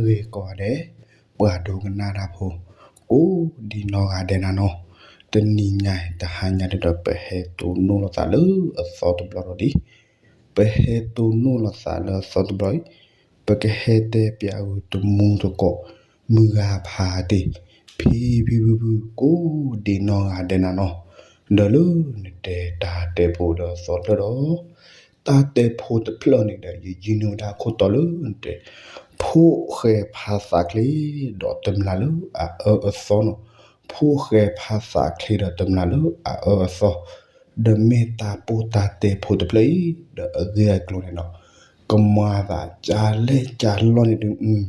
ဂ့ၤကိးဂၤဒဲး, ပှၤဒိကနၣ်တၢ်ဖိ, ကိးဒံနီၢ်ဂၤဒဲးနၤနီၤ, တနံၤညါအံၤ တဟါညါဒ်ဒီး ပဟဲတိၢ်နီၣ်လိာ်သးလၢအသီတဘျီလီၤဒံး, ပဟဲတိၢ်နီၣ်လိာ်သးလၢအသီတဘျီအံၤ, ပကဟဲတဲပၠးဂုာ်တမူတကိး မုၢ်ဂၤဖးတ့ၢ်, ဖံဖံဖုဖု ကိးဒံနီၢ်ဂၤဒဲးနၤနီၤ, ဒီးလၢနတဲတၢ်တဲဖိဒီးသီတဖျၢၣ်ဒီး တၢ်တဲဖိတဖျၢၣ်န့ၣ်ဒီး ယယုၢ်န့ၢ်ဝဲဒၣ်ခိၣ်တီလၢနတဲ ဖိၣ်ဃဲဖးသးချ့ ဒီးတမျာ်လၢအအၢအသီနီၤ, ဖိၣ်ဃဲဖးသးချ့ဒီးတမျာ်လၢအအၢအသီ, ဒီးမ့ၢ်တၢ်ပိၢ်တၢ်တဲဖိတဖျၢၣ်အံၤ ဒီးအဂ့ၢ်အကျိၤန့ၣ်နီၤ, ကမၤသးကၢလဲၣ်ကၢလီၢ်န့ၣ်ဒုး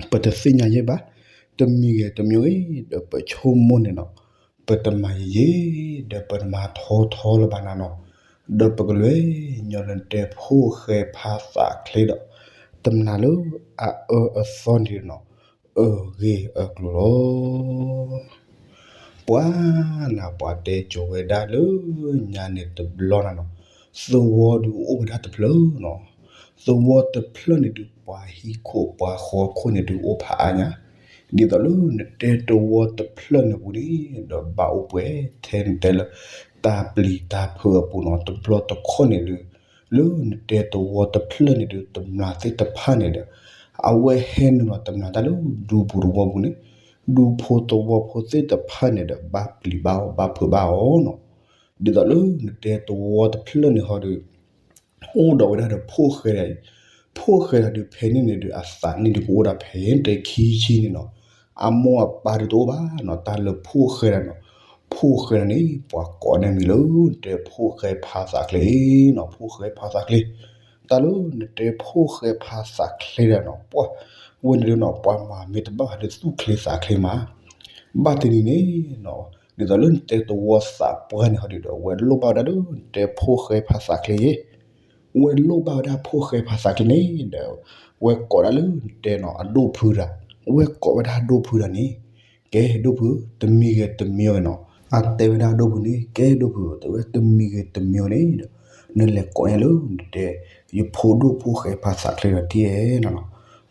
ပတသ့ၣ်ညါယဲၢ်ဘၣ်, တမံၤဂ့ၤတမံၤဂ့ၤ ဒီးပဆိကမိၣ်န့ၣ်နီၤ, ပတမၤယံာ်ယံာ် ဒီးပတမၤထီထီလၢၤဘၣ်နၤနီၤ, ဒီးပကလဲၤညီလၢနတဲဖိၣ်ဃဲဖးသးချ့ဒီး တမျာ်လၢအအၢအသီန့ၣ်နီၤ, အဂ့ၢ်အကျိၤလီၤ. ပှၤနၤ ပှၤတဲကိၤဝဲဒၣ်လၢညါန့ၣ်တဘျီနၤနီၤ, သဝီဒုးအိၣ်ဝဲဒၣ်တဖျၢၣ်နီၤ, သဝီတဖျၢၣ်န့ၣ်ဒုး ပှၤဟံၣ်ခိၣ်ပှၤဃီခိၣ်န့ၣ်ဒုးအိၣ်ဖးအါညါ, ဒ်သိးလၢနတဲသဝီတဖျၢၣ်န့ၣ်ပူၤန့ၣ်ဒီး ဘၣ်အိၣ်ပှဲၤထဲနတဲလၢ တၢ်ပျံၤတၢ်ဖုးအပူၤနီၤ, တဘျီတခီၣ်န့ၣ်ဒုး လၢနတဲသဝီတဖျၢၣ်န့ၣ်ဒုး တမျာ်သ့ၣ်တဖၣ်န့ၣ်ဒီး အဝဲဟဲနုာ်လီၤတမျာ်တၢ်လၢဒူပူၤသဝီပူၤန့ၣ်, ဒူဖိသဝီဖိသ့ၣ်တဖၣ်န့ၣ်ဒီး ဘၣ်ပျံၤဘၣ်အီၣ်ဘၣ်ဖုးဘၣ်အီၣ်နီၤ, ဒ်သိးလၢနတဲသဝီတဖျၢၣ်န့ၣ်ဟီဒီး အိၣ်ဒီးဝဲဒၣ်ဒီးဖိၣ်ဃဲဒၣ်အံၤ, ဖိၣ်ဃဲဒၣ်ဒုးဖဲန့ၣ်န့ၣ်ဒုး အသးန့ၣ်ဒုးကအိၣ်ဒၣ်ဖဲတဲခံဆံန့ၣ်နီၤ, အမိၢ်အပၢ်ဒုးတအိၣ်ဘၣ်နီၤ, တၢ်လၢဖိၣ်ဃဲဒၣ်နီၤ, ဖိၣ်ဃဲဒၣ်န့ၣ် ပှၤကိးန့ၢ်မံၤလၢ နတဲဖိၣ်ဃဲဖးသးချ့နီၤ, ဖိၣ်ဃဲဖးသးချ့, တၢ်လၢနတဲဖိၣ်ဃဲဖးသးချ့ဒၣ်နီၤ, ပှၤ ဝဲန့ၣ်ဒုးနီၤ ပှၤမၤမ့ၢ်တဘၣ်ဟီဒုးသူၣ်ချ့သးချ့မး, ဘၣ်တနံၤန့ၣ်နီၤ, ဒ်သိးလၢနတဲသဝီသးပှၢ်န့ၣ်ဟီဒုးဒီး ဝဲလိၣ်ဘၣ်ဝဲဒၣ်လၢ နတဲဖိၣ်ဃဲဖးသးချ့ယဲၢ် ဝဲလိၣ်ဘၣ်ဝဲဒၣ်ဖိၣ်ဃဲဖးသးချ့န့ၣ်ဒီး ဝဲကိးဒၣ်လၢနတဲနီၤ အဒိၣ်ဖုဒၣ်, ဝဲကိးဝဲဒၣ်အဒိၣ်ဖုဒၣ်န့ၣ်, ကဲဒိၣ်ဖု တမံၤဂ့ၤတမံၤဂ့ၤနီၤ, အတဲဝဲဒၣ်အဒိၣ်ဖုန့ၣ် ကဲဒိၣ်ဖု တဲဝဲတမံၤဂ့ၤတမံၤဂ့ၤန့ၣ်ဒီး နလဲၤကိးန့ၢ်လၢနတဲ ယဖိဒိၣ်ဖိၣ်ဃဲဖးသးချ့ဒီးထံၣ်နီၤ,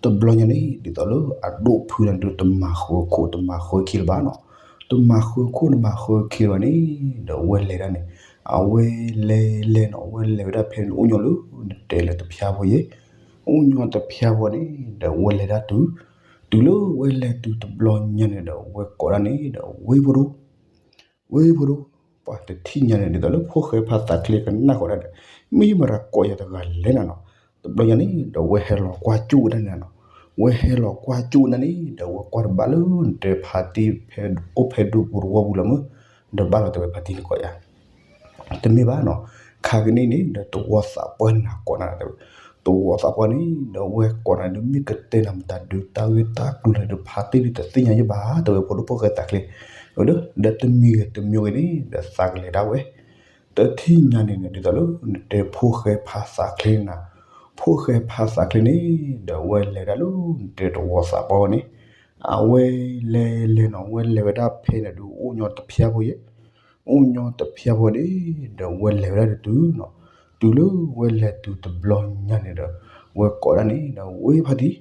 တဘျီညါန့ၣ် ဒ်သိးလၢအဒိၣ်ဖုန့ၣ်ဒုး တမၤဃုာ်ခိၣ်တမၤဃုာ်ခံလၢၤဘၣ်နီၤ, တမၤဃုာ်ခိၣ်တမၤဃုာ်ခံလၢၤဘၣ်န့ၣ်ဒီး ဝဲလဲၤဒၣ်န့ၣ်, အဝဲလဲၤလဲၤနီၤ ဝဲလဲၤဝဲဒၣ်ဖဲန့ၣ်အိၣ်ညီလၢ နတဲလၢတဖျါဖိယဲၢ်, အိၣ်ညီတဖျါဖိန့ၣ်ဒီး ဝဲလဲၤဒၣ်တုၤ, တုၤလၢဝဲလဲၤတုၤတဘျီညါန့ၣ်ဒီး ဝဲကိးဒၣ်န့ၣ်ဒီး ဝ့ၢ်ဖိဒိၣ် ဝ့ၢ်ဖိဒိၣ်, ပှၤတထံၣ်ညါန့ၣ် ဒ်သိးလၢဖိၣ်ဃဲဖးသးချ့ကနၣ်ဃီဒၣ်ဒီး မ့ၢ်မတၤကိးယၤတဂၤလဲၣ်နၤနီၤ, တဘျီညါန့ၣ်ဒီး ဝဲဟဲလီၤကွၢ်ကၠူၣ်ဝဲဒၣ်န့ၣ်နီၤ, ဝဲဟဲလီၤကွၢ်ကၠူၣ်ဝဲဒၣ်န့ၣ်ဒီး ဝဲကွၢ်တဘၣ်လၢနတဲဖါတံၢ်ဖဲအိၣ်ဖဲဒူပူၤတဝီပူၤလၢၤမုၢ်, ဒီးဘၣ်လီၤတဲဝဲဖါတံၢ်န့ၣ်ကိးယၤ တမ့ၢ်ဘၣ်နီၤ, ခါကနံၣ်န့ၣ်ဒီး သဝီသးပှၢ်န့ၣ်ကိးနၤတဲဝဲ, သဝီသးပှၢ်န့ၣ်ဒီး ဝဲကိးနၤဒုး မ့ၢ်ကတဲနၤမတၤဒုး တၢ်ဂ့ၢ်တၢ်ကျိၤန့ၣ်ဒုး ဖါတံၢ်ဒုးတသ့ၣ်ညါယဲၢ်ဘၣ် တဲဝဲ ဖိဒိၣ်ဖိၣ်ဃဲသးချ့, ဒီးတမံၤဂ့ၤတမံၤဂ့ၤန့ၣ်ဒီး သးကလဲၤဒၣ်ဝဲ, တထံၣ်ညါန့ၣ်န့ၣ် ဒ်သိးလၢနတဲဖိၣ်ဃဲဖးသးချ့နၤ, ဖိၣ်ဃဲဖးသးချ့န့ၣ်ဒီး ဝဲလဲၤဒၣ်လၢနတဲသဝီသးပှၢ်ဝဲန့ၣ်, အဝဲလဲၤလဲၤနီၤ ဝဲလဲၤဝဲဒၣ်ဖဲန့ၣ်ဒုး အိၣ်ညီတဖျါဖိယဲၢ် အိၣ်ညီတဖျါဖိန့ၣ်ဒီး ဝဲလဲၤဝဲဒၣ်တတုၤနီၤ, တုၤလၢဝဲလဲၤတုၤတဘျီညါန့ၣ်ဒီး ဝဲကိးဒၣ်န့ၣ်ဒီး ဝ့ၢ်ဖါတံၢ်,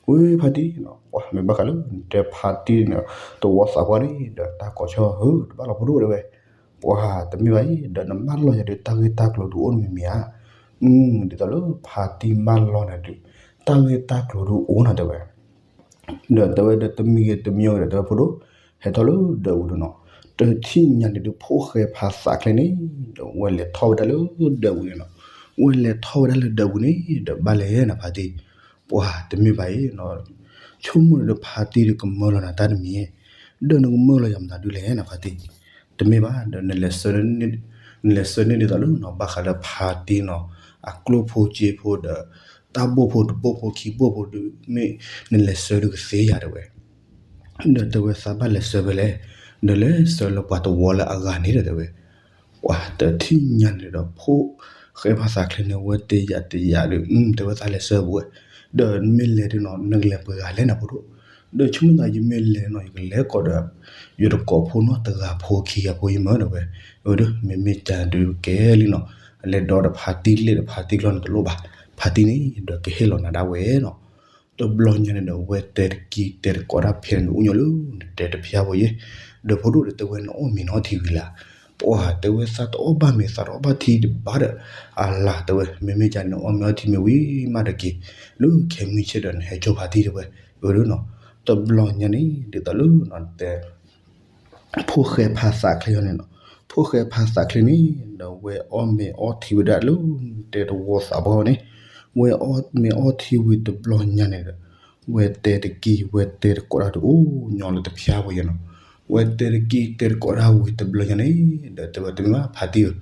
ဝ့ၢ်ဖါတံၢ်နီၤ, ပှၤမ့ၢ်ဘၣ်ဃးလၢနတဲဖါတံၢ်န့ၣ် သဝီသးပှၢ်န့ၣ်ဒီး တၢ်ကိးဆၢဟၢ တဘၣ်လီၤဖိဒိၣ်တဲဝဲ, ပှၤတမ့ၢ်ဘၣ်အံၤ ဒီးနမၢလီၤယၤဒုး တၢ်ဂ့ၢ်တၢ်ကျိၤဒုးအိၣ်နမံၤမံၤဧါ, ဒ်သိးလၢဖါတံၢ်မၢလီၤနၤဒုး တၢ်ဂ့ၢ်တၢ်ကျိၤဒုးအိၣ်နၤတဲဝဲ ဒီးတဲဝဲဒီး တမံၤဂ့ၤတမံၤဂ့ၤဒီး တဲဝဲဖိဒိၣ် ဟဲထီၣ်လၢဒၢးပူၤဒီးနီၤ, တထံၣ်ညါန့ၣ်ဒုး ဖိၣ်ဃဲဖးသးချ့န့ၣ်ဒီး ဝဲလဲၤထီၣ်ဝဲဒၣ်လၢဒၢးပူၤန့ၣ်နီၤ, ဝဲလဲၤထီၣ်ဝဲဒၣ်လၢဒၢးပူၤန့ၣ်ဒီး ဘၣ်လဲၣ်နၤဖါတံၢ်, ပှၤတမ့ၢ်ဘၣ်အံၤနီၤ, ဆိကမိၣ်န့ၣ်ဒီး ဖါတံၢ်ဒုးကမၢလီၤနၤတၢ်တမံၤ, ဒီးနကမၢလီၤယၤမတၤဒုးလဲၣ်နၤဖါတံၢ်, တမ့ၢ်ဘၣ်ဒီး နလဲၤဆှၢန့ၢ်ဒ်သိးလၢနီၤ ဘၣ်ဃးလၢဖါတံၢ်နီၤ, အကျိၣ်ဖိစ့ဖိဒီး တၢ်ဘိၣ်ဖိတဘိၣ်ဖိခံဘိၣ်ဖိဒုး မ့ၢ်နလဲၤဆှၢဒုးကသ့ယၤတဲဝဲ, ဒီးတဲဝဲသးဘၣ်လဲၤဆှၢဖဲလဲၣ်, ဒီးလဲၤဆှၢလၢပှၤသဝီလၢအဂၤန့ၣ်ဒီးတဲဝဲ, ပှၤတထံၣ်ညါန့ၣ်ဒီး ဖိၣ်ဃဲဖးသးချ့န့ၣ် ဝဲတယာ်တယာ်ဒီး တဲဝဲသးလဲၤဆှၢပူၤဝဲ, ဒီးမ့ၢ်လဲၤဒုးနီၤ နကလဲၤပှဲၤဂၤလဲၣ်နၤဖိဒိၣ်, ဒီးဆိကမိၣ်သးယမ့ၢ်လဲၤနီၤ ယကလဲၤကီးဒီး ယတကိးဖိနီတဂၤဖိခံဂၤဖိယမၢဒီးဝဲ, အဝဲဒီး မ့မ့ၢ်ကဒုးကဲလံနီၤ, လဲၤဒီးဒီးဖါတံၢ်လ့ၣ်ဒီးဖါတံၢ်ကျီၢ်န့ၣ်တလိၣ်ဘၣ်, ဖါတံၢ်န့ၣ်ဒီးကဟ့ၣ်လီၤနၤဒၣ်ဝဲနီၤ တဘျီညါန့ၣ်ဒီး ဝဲတဲတကံၢ်တဲတကိးတၢ်ဖဲန့ၣ်ဒီး အိၣ်ညီလၢနတဲတဖျါဝဲယဲ, ဒီးဖိဒိၣ်ဒီးတဲဝဲနအီၣ်မ့ၤနအီထံဝံၤလၢ်, ပှၤတဲဝဲသးတအီၣ်ဘၣ်မ့ၤ သးတအီၣ်ဘၣ်ထံတဘၣ်ဒီး, အလၤတဲဝဲ မ့မ့ၢ်ကန့ၣ် နအီၣ်မ့ၤအီထံမ့ၢ်ဝံၤမးတက့ၢ်, လၢခဲမုၢ်ဆ့ၣ်ဒီးနဟဲကၠိဖါတံၢ်တဲဝဲ, အၢဒီးနီၤ, တဘျီညါန့ၣ် ဒ်သိးလၢနတဲ ဖိၣ်ဃဲဖးသးချ့အီၤန့ၣ်နီၤ, ဖိၣ်ဃဲဖးသးချ့န့ၣ် ဒီးဝဲအီၣ်မ့ၤအီထံဝံၤဒၣ်လၢ တဲတဝီသးပှၢ်အီၤန့ၣ်, ဝဲအီၣ်မ့ၤအီထံဝံၤတဘျီညါန့ၣ်ဒီး, ဝဲတဲတကံၢ်ဝဲတဲတကိးတၢ်တအိၣ်ညီလၢတဖျါဝဲယဲနီၤ, ဝဲတဲတကံၢ်တဲတကိးတၢ်ဝံၤတဘျီညါန့ၣ် ဒီးတဲဝဲတမ့ၢ်ဘၣ်ဖါတံၢ်ဧၢ,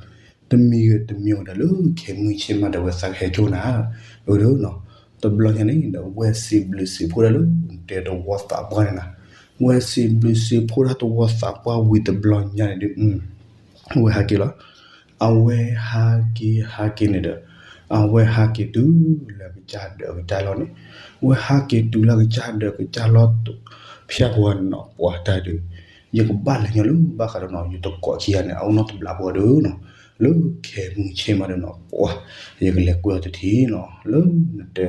တမံၤဂ့ၤတမံၤဂ့ၤဒီးလၢခဲမုၢ်ဆ့ၣ်မးဒီးဝဲသးကဟဲကၠိနၤ, အၢဒီးနီၤ, တဘျီညါန့ၣ်ဒီး ဝဲစံးဘျုးစံးဖှိၣ်တၢ်လၢ တဲတဝီသးပှၢ်န့ၣ်နီၤ, ဝဲစံးဘျုးစံးဖှိၣ်တၢ်တဝီသးပှၢ်ဝံၤတဘျီညါန့ၣ်ဒီး ဝဲဟးက့ၤလီၤ, အဝဲဟးက့ၤဟးက့ၤန့ၣ်ဒီး, အဝဲဟးက့ၤတုၤလၢကစၢ်ဒၢးကစၢ်လီၢ်န့ၣ်, ဝဲဟးက့ၤတုၤလၢကစၢ်ဒၢးကစၢ်လီၢ် ဖျါပှၤန့ၣ်နီၤ ပှၤတၢ်ဒုး, ယကဘၣ်လဲၤညီလၢဘၣ်ဃးဒီးနီၤ ယတကိးခံဂၤန့ၣ် အအိၣ်နီတဘျီပှၤဒီးနီၤ, လၢခဲမုၢ်ဆ့ၣ်မးဒီးနီၤ ပှၤ ယကလဲၤကွဲအီၤတထံၣ်နီၤ လၢနတဲ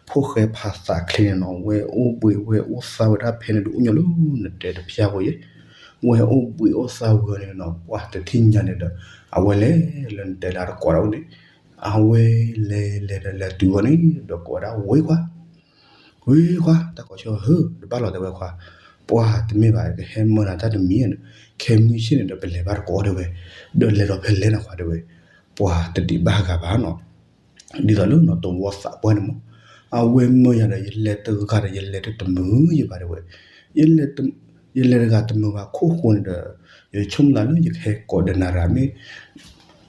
ဖိၣ်ဃဲဖးသးချ့န့ၣ်နီၤ ဝဲအိၣ်ဘှံးဝဲအိၣ်သါဝဲဒၣ်ဖဲန့ၣ်ဒီး အိၣ်ညီလၢနတဲတဖျါဝဲယဲ, ဝဲအိၣ်ဘှံးအိၣ်သါဝဲန့ၣ်နီၤ ပှၤတထံၣ်ညါန့ၣ်ဒီး အဝဲလဲၤလၢနတဲလၢတကိးဒီးအိၣ်န့ၣ်, အဝဲလဲၤလဲၤဒီးလဲၤတုၤဝဲန့ၣ် ဒီးကိးဝဲဒၣ်ဝ့ခွါ ဝ့ခွါ တၢ်ကိးဆၢဟၢ တဘၣ်လီၤတဲဝဲခွါ, ပှၤတမ့ၢ်ဘၣ် ကဟဲမၢနၤတၢ်တမံၤ, ခဲမုၢ်ဆ့ၣ်န့ၣ်ဒီး ပလဲၤဘၣ်တကိးတဲဝဲ, ဒီးလဲၤဒီးဖဲလဲၣ်နခွါတဲဝဲ, ပှၤတဒံးဘၣ်ဂၤဘၣ်နီၤ, ဒ်သိးလၢနီၤ တဝီသးပှၢ်န့ၣ်မး, အဝဲမၢယၤဒီး ယလဲၤတဂၤဒီး ယလဲၤတတမုာ်ယဘၣ်တဲဝဲ, ယလဲၤတဂၤတမုာ်ဘၣ်ခိၣ်ဃိန့ၣ်ဒီး, ယဆိကမိၣ်သးလၢယကဟဲကိးဒီးနၤရၤမ့ၢ်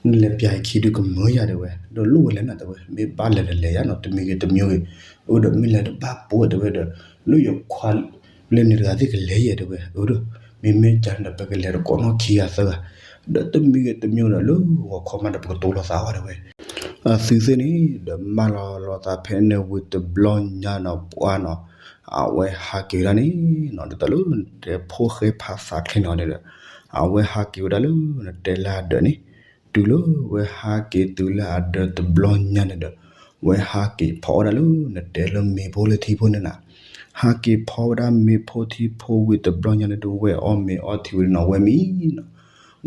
နလဲၤပျၢ်ယခံဒုးကမၢယၤတဲဝဲ, ဒီးလိၣ်ဝဲလဲၣ်နၤတဲဝဲ, မ့ၢ်ဘၣ်လဲၤဒီးလဲၤယၤနီၤ တမံၤဂ့ၤတမံၤဂ့ၤ, အၢဒီးမ့ၢ်လဲၤတဘၣ်ပိတဲဝဲဒီး, လၢယခွါလၢန့ၣ်တဂၤသ့ၣ်ကလဲၤယဲတဲဝဲ, အၢဒီး, မ့မ့ၢ်ကန့ၣ်ဒီး ပကလဲၤတကိးနီၢ်ခံဂၤသၢဂၤ, ဒီးတမံၤဂ့ၤတမံၤဂ့ၤဒီး လၢဂီၤခီမးဒီးပကတိၤလိာ်သးအီၤတဲဝဲ, အသုသ့ၣ်န့ၣ် ဒီးမၢလီၤလိာ်သးဖဲန့ၣ်ဝံၤတဘျီညါနီၤ ပှၤနီၤ, အဝဲဟးက့ၤဝဲဒၣ်န့ၣ်နီၤ ဒ်သိးလၢနတဲဖိၣ်ဃဲဖးသးချ့န့ၣ်အီၤန့ၣ်ဒီး, အဝဲဟးက့ၤဝဲဒၣ်လၢနတဲလၢအဒၢးန့ၣ်, တုၤလၢဝဲဟးက့ၤတုၤလၢအဒၢးတဘျီညါန့ၣ်ဒီး, ဝဲဟးက့ၤဖီအီၣ်ဒၣ်လၢနတဲလၢမ့ၤဖိလၢထံဖိန့ၣ်နီၤ, ဟးက့ၤဖီဝဲဒၣ်မ့ၤဖိထံဖိဝံၤတဘျီညါန့ၣ်ဒီး ဝဲအီၣ်မ့ၤအီထံဝံၤန့ၣ်နီၤ ဝဲမံနီၤ,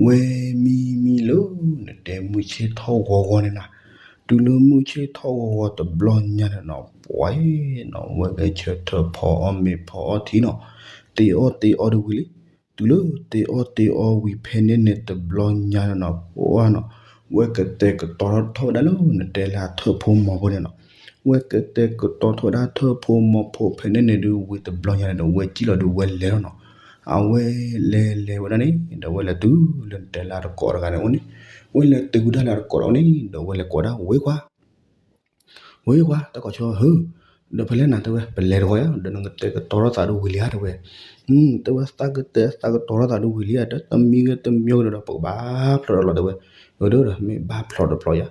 ဝဲမံမံလၢနတဲမုၢ်ဆ့ၣ်ထီၣ်ဂီၤဂီၤန့ၣ်နီၤ, တုၤလၢမုၢ်ဆ့ၣ်ထီၣ်ဂီၤဂီၤတဘျီညါန့ၣ်နီၤ ပှၤနီၤ ဝဲဂဲၤဆၢထၢၣ်ဖီအီၣ်မ့ၤဖီအီထံနီၤ, တ့အီၣ်တ့အီတဝံၤလံ, တုၤလၢတ့အီၣ်တ့အီဝံၤဖဲန့ၣ်န့ၣ်တဘျီညါန့ၣ်နီၤ ပှၤနီၤ, ဝဲကတဲာ်ကတီၤထီၣ်ဝဲဒၣ်လၢနတဲလၢအထၢၣ်ဖိမီၤဖိန့ၣ်နီၤ, ဝဲကတဲာ်ကတီၤထီၣ်ဝဲဒၣ်ထၢၣ်ဖိမီၤဖိဖဲန့ၣ်န့ၣ်ဒီး ဝံၤတဘျီညါန့ၣ်ဒီး ဝဲကံၣ်လီၤဒီးဝဲလဲၤလီၤနီၤ, အဝဲလဲၤလဲၤဝဲဒၣ်န့ၣ် ဒီးဝဲလဲၤတုၤလၢနတဲလၢတကိးတဂၤန့ၣ်အိၣ်န့ၣ်, ဝဲလဲၤတုၤဝဲဒၣ်လၢတကိးတဂၤန့ၣ် ဒီးဝဲလဲၤကိးဒၣ်ဝ့ခွါ ဝ့ခွါ တၢ်ကိးဆၢဟၢ, ဒီးဖဲလဲၣ်နၤတဲဝဲ ပလဲၤတဂီၤယါ ဒီးနကတဲာ်ကတီၤထီၣ်သးဒီးဝံၤလံဧါတဲဝဲ, တဲဝဲသးကတဲာ်သးကတီၤထီၣ်သးဒီးဝံၤလံဧါ ဒီးတမံၤဂ့ၤတမံၤဂ့ၤဒီး ပကဘၣ်ဖျိးဒီးလီၤတဲဝဲ, အၢဒီးမ့ၢ်ဘၣ်ဖျိးတဖျိးယါ,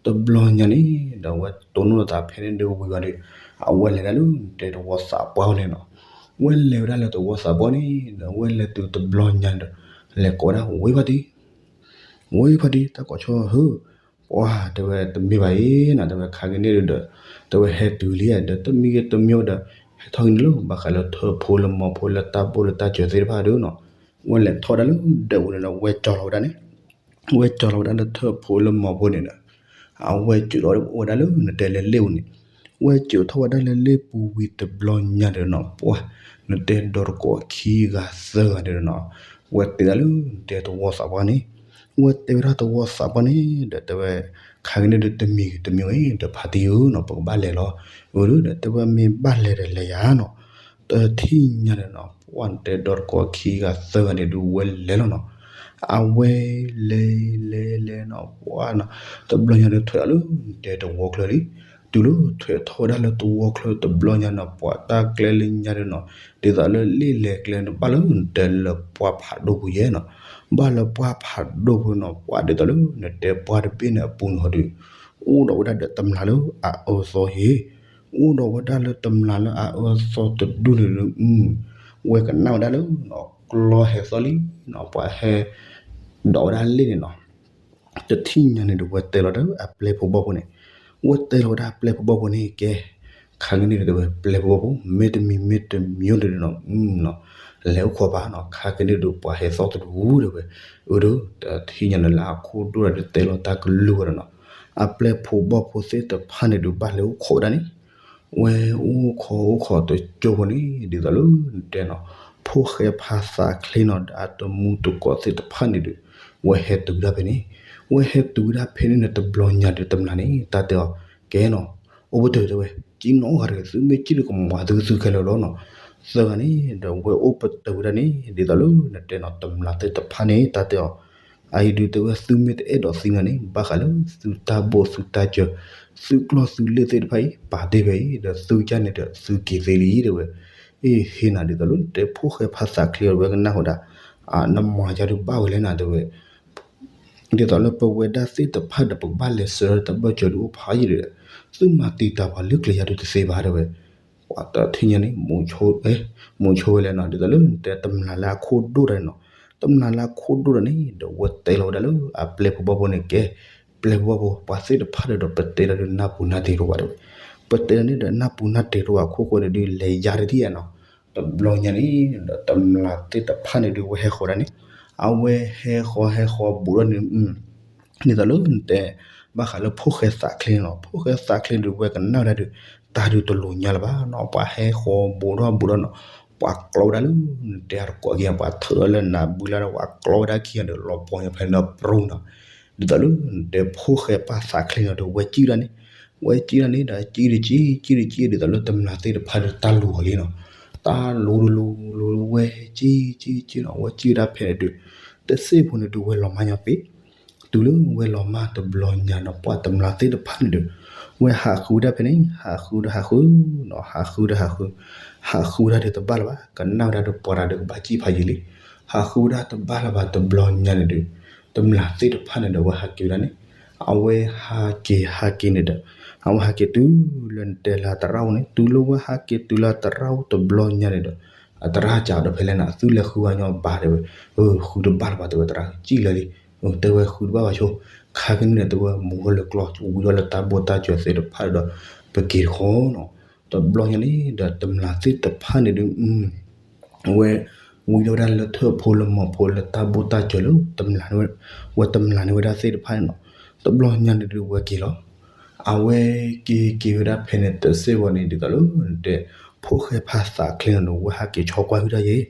တဘျီညါန့ၣ် ဒီးဝဲတိၢ်နီၣ်လီၤသးဖဲန့ၣ်ဒီးဝံၤဘၣ်ဒီး, အဝဲလဲၤဒၣ်လၢနတဲတဝီသးပှၢ်န့ၣ်နီၤ, ဝဲလဲၤဝဲဒၣ်လၢတဝီသးပှၢ်န့ၣ် ဒီးဝဲလဲၤတုၤတဘျီညါန့ၣ်ဒီး, လဲၤကိးဒၣ်ဝ့ခွါတံၢ် ဝ့ခွါတံၢ် တၢ်ကိးဆၢဟၢ, ပှၤတဲဝဲတမ့ၢ်ဘၣ်အံၤနၤ တဲဝဲခါက့ၤန့ၣ်ဒီး, တဲဝဲဟဲတုၤလံဧါ ဒီးတမံၤဂ့ၤတမံၤဒီး, ဟဲထီၣ်က့ၤန့ၣ်လၢ ဘၣ်ဃးလၢထၢၣ်ဖိလၢမီၤဖိလၢတၢ်ဘိၣ်လၢတၢ်စၢၤသ့ၣ်တဖၣ်ဒီးနီၤ, ဝဲလဲၤထီၣ်ဝဲဒၣ်လၢဒၢးပူၤန့ၣ်ဒီး ဝဲကၠီလီၤဝဲဒၣ်န့ၣ်, ဝဲကၠီလီၤဝဲဒၣ်လၢထၢၣ်ဖိလၢမီၤဖိန့ၣ်ဒီး, အဝဲကၠိးထီၣ်ဝဲဒၣ်လၢနတဲလၢလ့ၣ်ပူၤန့ၣ်, ဝဲကၠိးထီၣ်ဝဲဒၣ်လၢလ့ၣ်ပူၤဝံၤတဘျီညါဒီးနီၤ ပှၤ, နတဲဒီးတကိးခံဂၤသၢဂၤန့ၣ်ဒီးနီၤ, ဝဲတဲဒၣ်လၢနတဲတဝီသးပှၢ်န့ၣ်, ဝဲတဲဝဲဒၣ်တဝီသးပှၢ်န့ၣ် ဒီးတဲဝဲ, ခါက့ၤန့ၣ်ဒီးတမံၤဂ့ၤတမံၤဂ့ၤ ဒီးဖါတံၢ်ဧၢနီၤ ပကဘၣ်လဲၤလီၤ, အၢဒီးတဲဝဲမ့ၢ်ဘၣ်လဲၤဒီးလဲၤယၤနီၤ, တထံၣ်ညါန့ၣ်နီၤ ပှၤနတဲဒီးတကိးခံဂၤသၢဂၤန့ၣ်ဒီးဝဲလဲၤလီၤနီၤ, အဝဲလဲၤလဲၤလဲၤနီၤ ပှၤနီၤ, တဘျီညါဒီးထွဲးအီၤလၢနတဲတဝီချၢလံ, တုၤလၢထွဲးထီၣ်ဝဲဒၣ်လၢတဝီချၢတဘျီညါနီၤ ပှၤတၢ်ကျဲလၢညါဒီးနီၤ, ဒ်သိးလၢလ့ၣ်လဲၤကျဲန့ၣ် ဘၣ်လၢနတဲလၢပှၢ်ဖးဒိၣ်ပူၤယဲနီၤ, ဘၣ်လၢပှၢ်ဖးဒိၣ်ပူၤနီၤ ပှၤဒ်သိးလၢနတဲပှၢ်တဘ့ၣ်န့ၣ်အပူၤန့ၣ်ဟီဒီး, အိၣ်ဒီးဝဲဒၣ်ဒီးတမျာ်လၢအအၢသီယဲ, အိၣ်ဒီးဝဲဒၣ်လၢတမျာ်လၢအအၢသီတဒူၣ်န့ၣ်ဒီး, ဝဲကနၣ်ဝဲဒၣ်လၢနီၤ ကျီဟဲသီလံနီၤ ပှၤဟဲ ဒီးဝဲဒၣ်လ့ၣ်န့ၣ်နီၤ တထံၣ်ညါန့ၣ်ဒီး ဝဲတဲလီၤဒီးအပျဲၢ်ဖိဘီၣ်ဖိန့ၣ်, ဝဲတဲလီၤဝဲဒၣ်အပျဲၢ်ဖိဘီၣ်ဖိန့ၣ် ကဲ, ခါကန့ၣ်ဒီးတဲဝဲ ပျဲၢ်ဖိဘီဖိ မ့တမံၤမ့တမံၤန့ၣ်ဒီးနီၤ လဲၤအိၣ်ခိးဘၣ်နီၤ ခါကန့ၣ်ဒီးပှၤဟဲသီၣ်တဒူၣ်တဲဝဲ, အၢ ဒီး တၢ်ထံၣ်ညါန့ၣ်လၢအခိၣ်ဒိၣ်ဒီးတဲလီၤတၢ်ကလုၢ်ဝဲဒီးနီၤ, အပျဲၢ်ဖိဘီၣ်ဖိသ့ၣ်တဖၣ်န့ၣ်ဒီးဘၣ်လဲၤအိၣ်ခိးဝဲဒၣ်န့ၣ်, ဝဲအိၣ်ခိးအိၣ်ခိးတကၠိဖိန့ၣ် ဒ်သိးလၢနတဲနီၤ, ဖိၣ်ဃဲဖါသးချ့နီၤ ဒီးအတမူတကိးသ့ၣ်တဖၣ်န့ၣ်ဒီး ဝဲဟဲတုၤဝဲဒၣ်ဖဲန့ၣ်, ဝဲဟဲတုၤဝဲဒၣ်ဖဲန့ၣ်န့ၣ် တဘျီညါဒီးတမျၢ်န့ၣ် တၢ်တဲအီၤ ကဲနီၤ, အိၣ်ဘၣ်တၢ်တဲဝဲ, ကံနီဂၤတဂ့ၤ သုမ့ၢ်ကံဒီးကမၤသုသုခဲလၢာ်လီၤနီၤ, သၢဂၤန့ၣ်ဒီးဝဲအိၣ်ပတုာ်ဝဲဒၣ်န့ၣ် ဒ်သိးလၢနတဲနီၤ တမျၢ်သ့ၣ်တဖၣ်န့ၣ် တၢ်တဲအီၤ အအံၤဒုးတဲဝဲ သုမ့ၢ်တအဲၣ်ဒိးသံနၤန့ၣ် ဘၣ်ဃးလၢသုတၢ်ဘိၣ်သုတၢ်စၢၤ သုကျီၢ်သုလ့ၣ်သ့ၣ်တဖၣ်အံၤ ပာ်တ့ၢ်ဖဲအံၤ ဒီးသုကန့ၣ်ဒီးသုက့ၤသ့လံတဲဝဲ, အ့ ဟ့ၣ်နၤဒ်သိးလၢနတဲ ဖိၣ်ဃဲဖါသးချ့အီၤ ဝဲကနၣ်ဃိဒၣ်, နမၤယၤဒုးဘၣ်ဝဲလဲၣ်နၤတဲဝဲ ဒ်သိးလၢပဝဲဒၣ်သ့ၣ်တဖၣ်ဒီး ပကဘၣ်လဲၤဆှၢတၢ်ဘၢၣ်စၢၤဒုးအိၣ်ဖးယံာ်ဒီး သုမၤတံာ်တာ်ပှၤလၢကျဲၤယၤဒုးတသ့ဘၣ်တဲဝဲ, ပှၤတထံၣ်ညါန့ၣ် မိၤဆိဝဲလဲၣ်နီၤ ဒ်သိးလၢနတဲတမျၢ်လၢအခိၣ်ဒိၣ်တၢ်န့ၣ်နီၤ, တမျၢ်လၢအခိၣ်ဒိၣ်တၢ်န့ၣ် ဒီးဝဲတဲလီၤဝဲဒၣ်လၢ အပျဲၢ်ဖိဘီၣ်ဖိန့ၣ်ကဲ, ပျဲၢ်ဖိဘီၣ်ဖိ ပှၤသ့ၣ်တဖၣ်ဒီး ပတဲလီၤဒုးနၢ်ပူၤနၢ်တ့ၢ်တအိၣ်ဘၣ်တဲဝဲ, ပတဲလီၤန့ၣ်ဒီးနၢ်ပူၤနၢ်တ့ၢ်တအိၣ်ဘၣ်အခိၣ်ဃိန့ၣ်ဒုး လဲၤယါတထံၣ်ဧါနီၤ, တဘျီညါန့ၣ်ဒီး တမျၢ်သ့ၣ်တဖၣ်န့ၣ်ဒုး ဝဲဟဲဃီၤဒၣ်န့ၣ်, အဝဲဟဲဃီၤဟဲဃီၤဘူးဒီးန့ၣ် ဒ်သိးလၢနတဲ ဘၣ်ဃးလၢဖိၣ်ဃဲသးချ့န့ၣ်လီၤ, ဖိၣ်ဃဲသးချ့ဒုး ဝဲကနၣ်ဝဲဒၣ်ဒီး တၢ်ဒုးတလိၤညါလၢၤဘၣ်နီၤ, ပှၤဟဲဃီၤဘူးထီၣ်ဘူးထီၣ်နီၤ, ပှၤကျီဝဲဒၣ်လၢ နတဲအတကိးခံဂၤ ပှၤထုးလၢနၤဘုလၢ်ဒီး ပှၤကျီဝဲဒၣ်ခံဂၤဒီး လီၤပှီၢ်ညါဖဲန့ၣ်ဒီးပြူၤနီၤ, ဒ်သိးလၢနတဲဖိၣ်ဃဲပၢ်သးချ့န့ၣ်ဒီး ဝဲကံၣ်ဒၣ်န့ၣ်, ဝဲကံၣ်ဒၣ်န့ၣ်ဒီး ကံၣ်တကံၣ် ကံၣ်တကံၣ် ဒ်သိးလၢတမျၢ်သ့ၣ်တဖၣ်ဒီး တၢ်လူၤအီၤလံနီၤ, တၢ်လူၤတလူၤလူၤဝဲ ကံၣ်ကံၣ်ကံၣ်နီၤ, ဝဲကံၣ်ဝဲဒၣ်ဖဲန့ၣ်ဒုး တသ့ၣ်ဖိန့ၣ်ဒုး ဝဲလီၤမၢ်ညီပ့ၤ တုၤလၢဝဲလီၤမၢ်တဘျီညါဒီး ပှၤတမျၢ်သ့ၣ်တဖၣ်န့ၣ်ဒီး ဝဲဟးဃုဝဲဒၣ်ဖဲန့ၣ် ဟးဃုဒီးဟးဃုနီၤ, ဟးဃုဒီးဟးဃု, ဟးဃုဝဲဒၣ်ဒီးတဘၣ်လၢၤဘၣ်, ကနၣ်ဝဲဒၣ်ဒီးပှၤတၢ်ဒီးကဘၣ်ကံၣ်ဖးယံာ်လံ, ဟးဃုဝဲဒၣ်တဘၣ်လၢၤဘၣ် တဘျီညါန့ၣ်ဒီး တမျၢ်သ့ၣ်တဖၣ်န့ၣ်ဒီး ဝဲဟးက့ၤဝဲဒၣ်န့ၣ်, အဝဲဟးက့ၤဟးက့ၤန့ၣ်ဒီး အဝဲဟးက့ၤတုၤလၢနတဲလၢအသရၣ်အိၣ်န့ၣ်, တုၤလၢဝဲဟးက့ၤတုၤလၢအသရၣ်အိၣ်တဘျီညါန့ၣ်ဒီး အသရၣ်စံးဒီးဖဲလဲၣ်န့ၣ် သုလဲၤဃုဝဲညီဘၣ်တဲဝဲ, ဃုတဘၣ်လၢၤဘၣ်တဲဝဲ သရၣ်ကံၣ်လၢာ်လံ, တဲဝဲဃုတဘၣ်ဘၣ်ဆိ, ခါကန့ၣ်ဒီးတဲဝဲ မိၢ်ဝဲလဲၤကျီ ဝံၤဒီးလၢတၢ်ဘိၣ်တၢ်စၢၤသ့ၣ်တဖၣ်ဒီး ပက့ၤတဃီနီၤ, တဘျီညါန့ၣ်ဒီး တမျၢ်သ့ၣ်တဖၣ်န့ၣ်ဒုး ဝဲ ဝံၤဒီးဝဲဒၣ်လၢထၢၣ်ဖိလၢမီၤဖိလၢတၢ်ဘိၣ်တၢ်စၢၤလၢ တမျၢ်န့ၣ်ဝဲ ဝဲတမျၢ်န့ၣ်ဝဲဒၣ်သ့ၣ်တဖၣ်န့ၣ်နီၤ, တဘျီညါန့ၣ်ဒုးဝဲက့ၤလီၤ, အဝဲက့ၤက့ၤဝဲဒၣ်ဖဲန့ၣ်တစ့ၢ်ကီးန့ၣ် ဒ်သိးလၢနတဲ ဖိၣ်ဃဲဖါသးချ့န့ၣ်ဒီး ဝဲဟးက့ၤဆီကွၢ်ဟုၣ်တၢ်ယဲၢ်,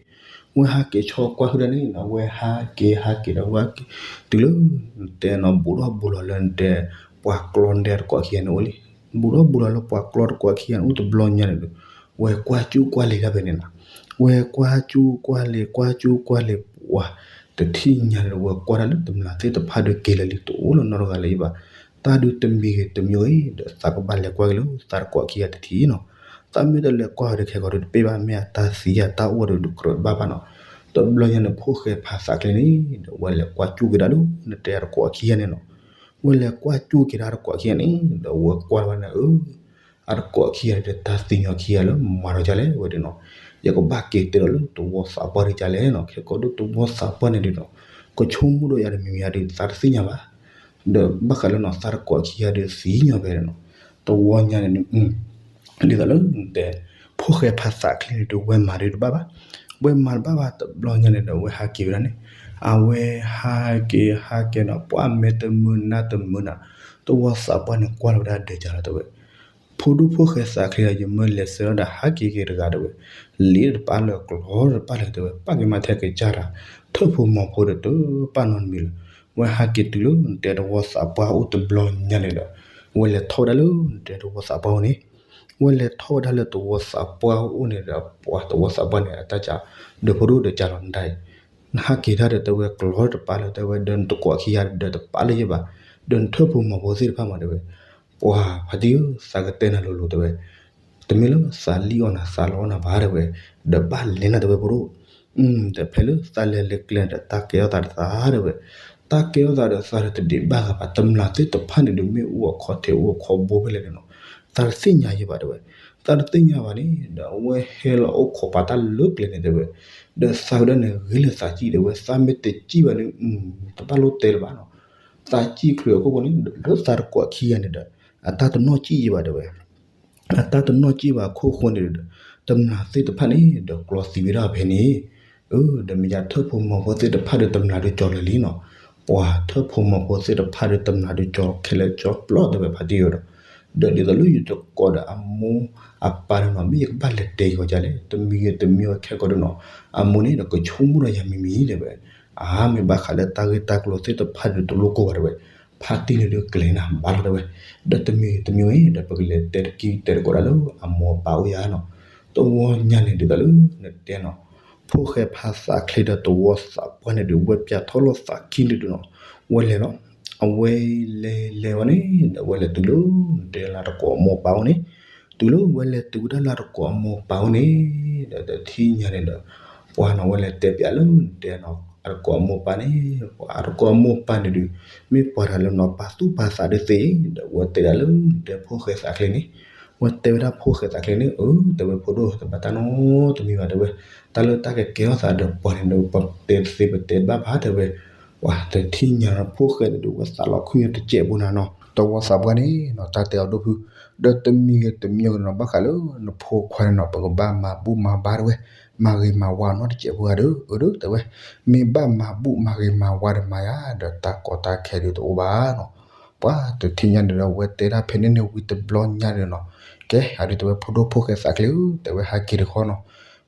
ဝဲဟးက့ၤဆီကွၢ်ဟုၣ်တၢ်န့ၣ်နီၤ, ဝဲဟးက့ၤဟးက့ၤဒီးဝဲက့ၤ တုၤလၢနတဲနီၤ ဘူးထီၣ်ဘူးလီၤလၢနတဲ ပှၤကျီနတဲတကိးခံဂၤန့ၣ်အိၣ်လံ, ဘူးထီၣ်ဘူးလီၤလၢပှၤကျီတကိးခံဂၤန့ၣ်အိၣ်တဘျီညါန့ၣ်ဒီး ဝဲကွၢ်စူၣ်ကွၢ်လ့ၤဒၣ်ဖဲန့ၣ်နီၤ, ဝဲကွၢ်စူၣ်ကွၢ်လ့ၤ ကွၢ်စူၣ်ကွၢ်လ့ၤ ပှၤတထံၣ်ညါန့ၣ်ဒီး ဝဲကွၢ်ဒၣ်လၢတမျၢ်သ့ၣ်တဖၣ်ဒီးက့ၤလၢာ်လံ တအိၣ်လၢၤနီတဂၤလၢၤဘၣ်, တၢ်ဒုးတမံၤဂ့ၤတမံၤဂ့ၤဒီး သးကဘၣ်လဲၤကွၢ်က့ၤလၢသးတကိးခံဂၤတထံၣ်နီၤ, သးမ့ၢ်တလဲၤကွၢ်ဒီးခဲကိာ်ဒီးတပ့ၢ်ဘၣ် မ့ၢ်အတၢ်သံအတၢ်အိၣ်ဒီးကြၢးတဘၣ်ဘၣ်နီၤ, တဘျီညါန့ၣ် ဖိၣ်ဃဲဖါသးချ့န့ၣ်ဒီး ဝဲလဲၤကွၢ်စူၣ်က့ၤဒၣ်လၢနတဲအတကိးခံဂၤန့ၣ်နီၤ, ဝဲလဲၤကွၢ်စူၣ်က့ၤဒၣ်တကိးခံဂၤန့ၣ်ဒီး ဝဲကွၢ်ဝဲန့ၣ် အၢ အတကိးခံဂၤဒီး တၢ်သံညီခံဂၤလၢမၤဒီးဒ်လဲၣ်ဝဲဒၣ်နီၤ, ယကဘၣ်က့ၤတဲဒီးလၢတဝီသးပှၢ်ဒ်လဲၣ်နီၤ, ခဲကိာ်ဒုးတဝီသးပှၢ်န့ၣ်ဒုးနီၤ, ကဆိကမိၣ်ဒီးယၤတမံၤမံၤယၤဒုး သးတသ့ၣ်ညါဘၣ်, ဒီးဘၣ်ဃးလၢနီၤ သးတကိးခံဂၤဒီးသံညီဖဲန့ၣ်နီၤ, တဝီညါန့ၣ် ဒ်သိးလၢနတဲ ဖိၣ်ဃဲဖါသးချ့န့ၣ်ဒီး ဝဲမၤဒုးတဘၣ်ဘၣ်, ဝဲမၤတဘၣ်ဘၣ် တဘျီညါန့ၣ်ဒီး အဝဲဟးက့ၤဝဲဒၣ်န့ၣ်, အဝဲဟးက့ၤဟးက့ၤနီၤ ပှၤမဲာ်တမုာ်နါတမုာ်နီၤ, တဝီသးပှၢ်န့ၣ်ကွၢ်လီၤဝဲဒၣ်ဒီးယၤလီၤတဲဝဲ ဖိဒိၣ်ဖိၣ်ဃဲသးချ့ဒီး ယမၢလဲၤဆှၢဒီးဟးက့ၤက့ၤတဂၤတဲဝဲ, လ့တပာ်လၢၤ ကျီတပာ်လၢၤတဲဝဲ ပာ်က့ၤမၤထဲကစၢ်တၢ် ထၢၣ်ဖိမီၤဖိဒီးတပာ်နီတမံၤလၢၤ, ဝဲဟးက့ၤတုၤလၢနတဲတဝီသးပှၢ်အိၣ်တဘျီညါန့ၣ်ဒီး ဝဲလဲၤထီၣ်ဝဲဒၣ်လၢနတဲတဝီသးပှၢ်အိၣ်န့ၣ်, ဝဲလဲၤထီၣ်ဝဲဒၣ်လၢတဝီသးပှၢ်အိၣ်န့ၣ်ဒီး ပှၤတဝီသးပှၢ်န့ၣ် အတၢ်က ဒီးဖိဒိၣ်ဒီးကလီၤနဒၣ်အံၤ နဟးက့ၤတၢ်ဒီးတဲဝဲ ကျီတပာ်လၢၤတဲဝဲ ဒီးနတကိးခံဂၤဒီးတပာ်လၢၤယဲၢ်ဘၣ်, ဒီးနထၢၣ်ဖိမီၤဖိသ့ၣ်တဖၣ်မးတဲဝဲ, ပှၤဖါတံၢ်ဧၢ သးကတဲနၤလိၤလိၤတဲဝဲ, တမ့ၢ်လၢသးလံၣ်အီၣ်နၤ သးလီအီၣ်နၤဘၣ်တဲဝဲ, ဒီးဘၣ်လဲၤနၤတဲဝဲဖိဒိၣ်, ဒီးဖဲလၢသးလဲၤလၢကျဲဒီး တၢ်ကဲထီၣ်သးဒီးသးတဲဝဲ, တၢ်ကဲထီၣ်သးဒီးသးဒီးတဒံးဘၣ်ဂၤဘၣ်, တမျၢ်သ့ၣ်တဖၣ်န့ၣ်ဒီး မ့ၢ်အိၣ်အခီၣ်ထံးအိၣ်အခီၣ်ဘိဖဲလဲၣ်န့ၣ်နီၤ, သးတသ့ၣ်ညါယဲၢ်ဘၣ်တဲဝဲ, သးတသ့ၣ်ညါဘၣ်န့ၣ် ဒီးအဝဲဟဲလီၤအိၣ်ခိးပာ်တၢ်လၢကျဲန့ၣ်တဲဝဲ, ဒီးသးဝဲဒၣ်န့ၣ် ဂ့ၤလၢသးစံၣ်တဲဝဲ, သးမ့ၢ်တစံၣ်ဘၣ်န့ၣ် တဘၣ်လိၣ်တဲလၢၤဘၣ်နီၤ, သးစံၣ်ချုးအခိၣ်ဃိန့ၣ် လၢသးတကိးခံဂၤန့ၣ်ဒီး အတၢ်တနီၣ်စံၣ်ယဲၢ်ဘၣ်တဲဝဲ အတၢ်တနီၣ်စ့ၢ်ဘၣ်အခိၣ်ဃိန့ၣ်ဒီး တမျာ်သ့ၣ်တဖၣ်န့ၣ်ဒီးကျီသံဝဲဒၣ်ဖဲန့ၣ်, အၢ ဒီးမ့ၢ်ယါထၢၣ်ဖိမီၤဖိသ့ၣ်တဖၣ်ဒီးတမျာ်ဒုးကၠီၤလၢာ်လံနီၤ, ပှၤထၢၣ်ဖိမီၤဖိသ့ၣ်တဖၣ်ဒီးတမျာ်ဒုးကၠီၤခဲလၢာ်ကၠီၤပျီတဲဝဲဖါတံၢ်ဧၢဒီး, ဒီးဒ်သိးလၢယတကိးဒီးအမိၢ်အပၢ်န့ၣ်နီၤ မ့ၢ်ယကဘၣ်လဲၤတဲကီးဒ်လဲၣ် တမံၤဂ့ၤတမံၤဂ့ၤခဲကိာ်ဒီးနီၤ, အမိၢ်န့ၣ်ဒီးကဆိကမိၣ်ဒီးယၤမံၤမံၤတဲဝဲ, အါ မ့ၢ်ဘၣ်ဃးလၢတၢ်ဂ့ၢ်တၢ်ကျိၤသ့ၣ်တဖၣ်ဒီးတလိၣ်ကိၢ်ဘၣ်တဲဝဲ, ဖါတံၢ်န့ၣ်ဒုးကလဲၤနၤဘၣ်လီၤတဲဝဲ, ဒီးတမံၤဂ့ၤတမံၤဂ့ၤဒီး ပကလဲၤတဲတကံၢ်တဲတကိးဒၣ်လၢအမိၢ်အပၢ်အိၣ်ယၤနီၤ, တဝီညါန့ၣ်ဒ်သိးလၢနတဲနီၤ, ဖိၣ်ဃဲဖါသးချ့ဒီးတဝီသးပှၢ်န့ၣ်ဒုး ဝဲပၠးထီၣ်လိာ်သးခံန့ၣ်ဒုးနီၤ, ဝဲလဲၤလီၤ, အဝဲလဲၤလဲၤဝဲန့ၣ် ဒီးဝဲလဲၤတုၤလၢနတဲလၢတကိးအမိၢ်အပၢ်အိၣ်န့ၣ်, တုၤလၢဝဲလဲၤတုၤဝဲဒၣ်လၢတကိးအမိၢ်အပၢ်အိၣ်န့ၣ်, ဒီးတထံၣ်ညါန့ၣ်ဒီး ပှၤနီၤ ဝဲလဲၤတဲပၠးလၢနတဲနီၤ အတကိးအမိၢ်အပၢ်န့ၣ်, ပှၤအတကိးအမိၢ်အပၢ်န့ၣ်ဒုး မ့ၢ်ပှၤတဂၤလၢနီၤ ပာ်သူၣ်ပာ်သးဒုးသ့, ဒီးဝဲတဲဒၣ်လၢနတဲဖိၣ်ဃဲသးချ့န့ၣ်, ဝဲတဲဝဲဒၣ်ဖိၣ်ဃဲသးချ့န့ၣ်, အၢ တဲဝဲဖိဒိၣ် တဘၣ်တၢ်နီတမံၤဘၣ်တဲဝဲ, တၢ်လၢတၢ်ကကဲထီၣ်သးဒီးပှၤန့ၣ်ဒီး ပတဲသ့ပတဲတဘၣ်ဘၣ်တဲဝဲ, ပှၤတထံၣ်ညါဖိၣ်ဃဲန့ၣ်ဒုး ဝဲသးလီၤခုၣ်ညါတစဲးဖိနၤနီၤ တဝီသးပှၢ်န့ၣ်နီၤ တၢ်တဲအီၤဒိၣ်ဖု, ဒီးတမံၤဂ့ၤတမံၤဂ့ၤနီၤ ဘၣ်ဃးလၢနဖိခွါန့ၣ်နီၤ ပကဘၣ်မၤဘူၣ်မၤဘါတဲဝဲ, မၤဂ့ၤမၤဝါနီတစဲးဖိဂၤဒီး အၢ တဲဝဲ, မ့ၢ်ဘၣ်မၤဘူၣ်မၤဂ့ၤမၤဝါဒီးမၤယၤ ဒီးတၢ်ကီတၢ်ခဲဒုးတအိၣ်ဘၣ်နီၤ, ပှၤတထံၣ်ညါန့ၣ်ဒီး ဝဲတဲဒၣ်ဖဲန့ၣ်န့ၣ်ဝံၤတဘျီညါန့ၣ်နီၤ, ကဲ အဒုးတဲဝဲဖိဒိၣ်ဖိၣ်ဃဲသးချ့ဧၢ တဲဝဲဟးက့ၤတခီနီၤ,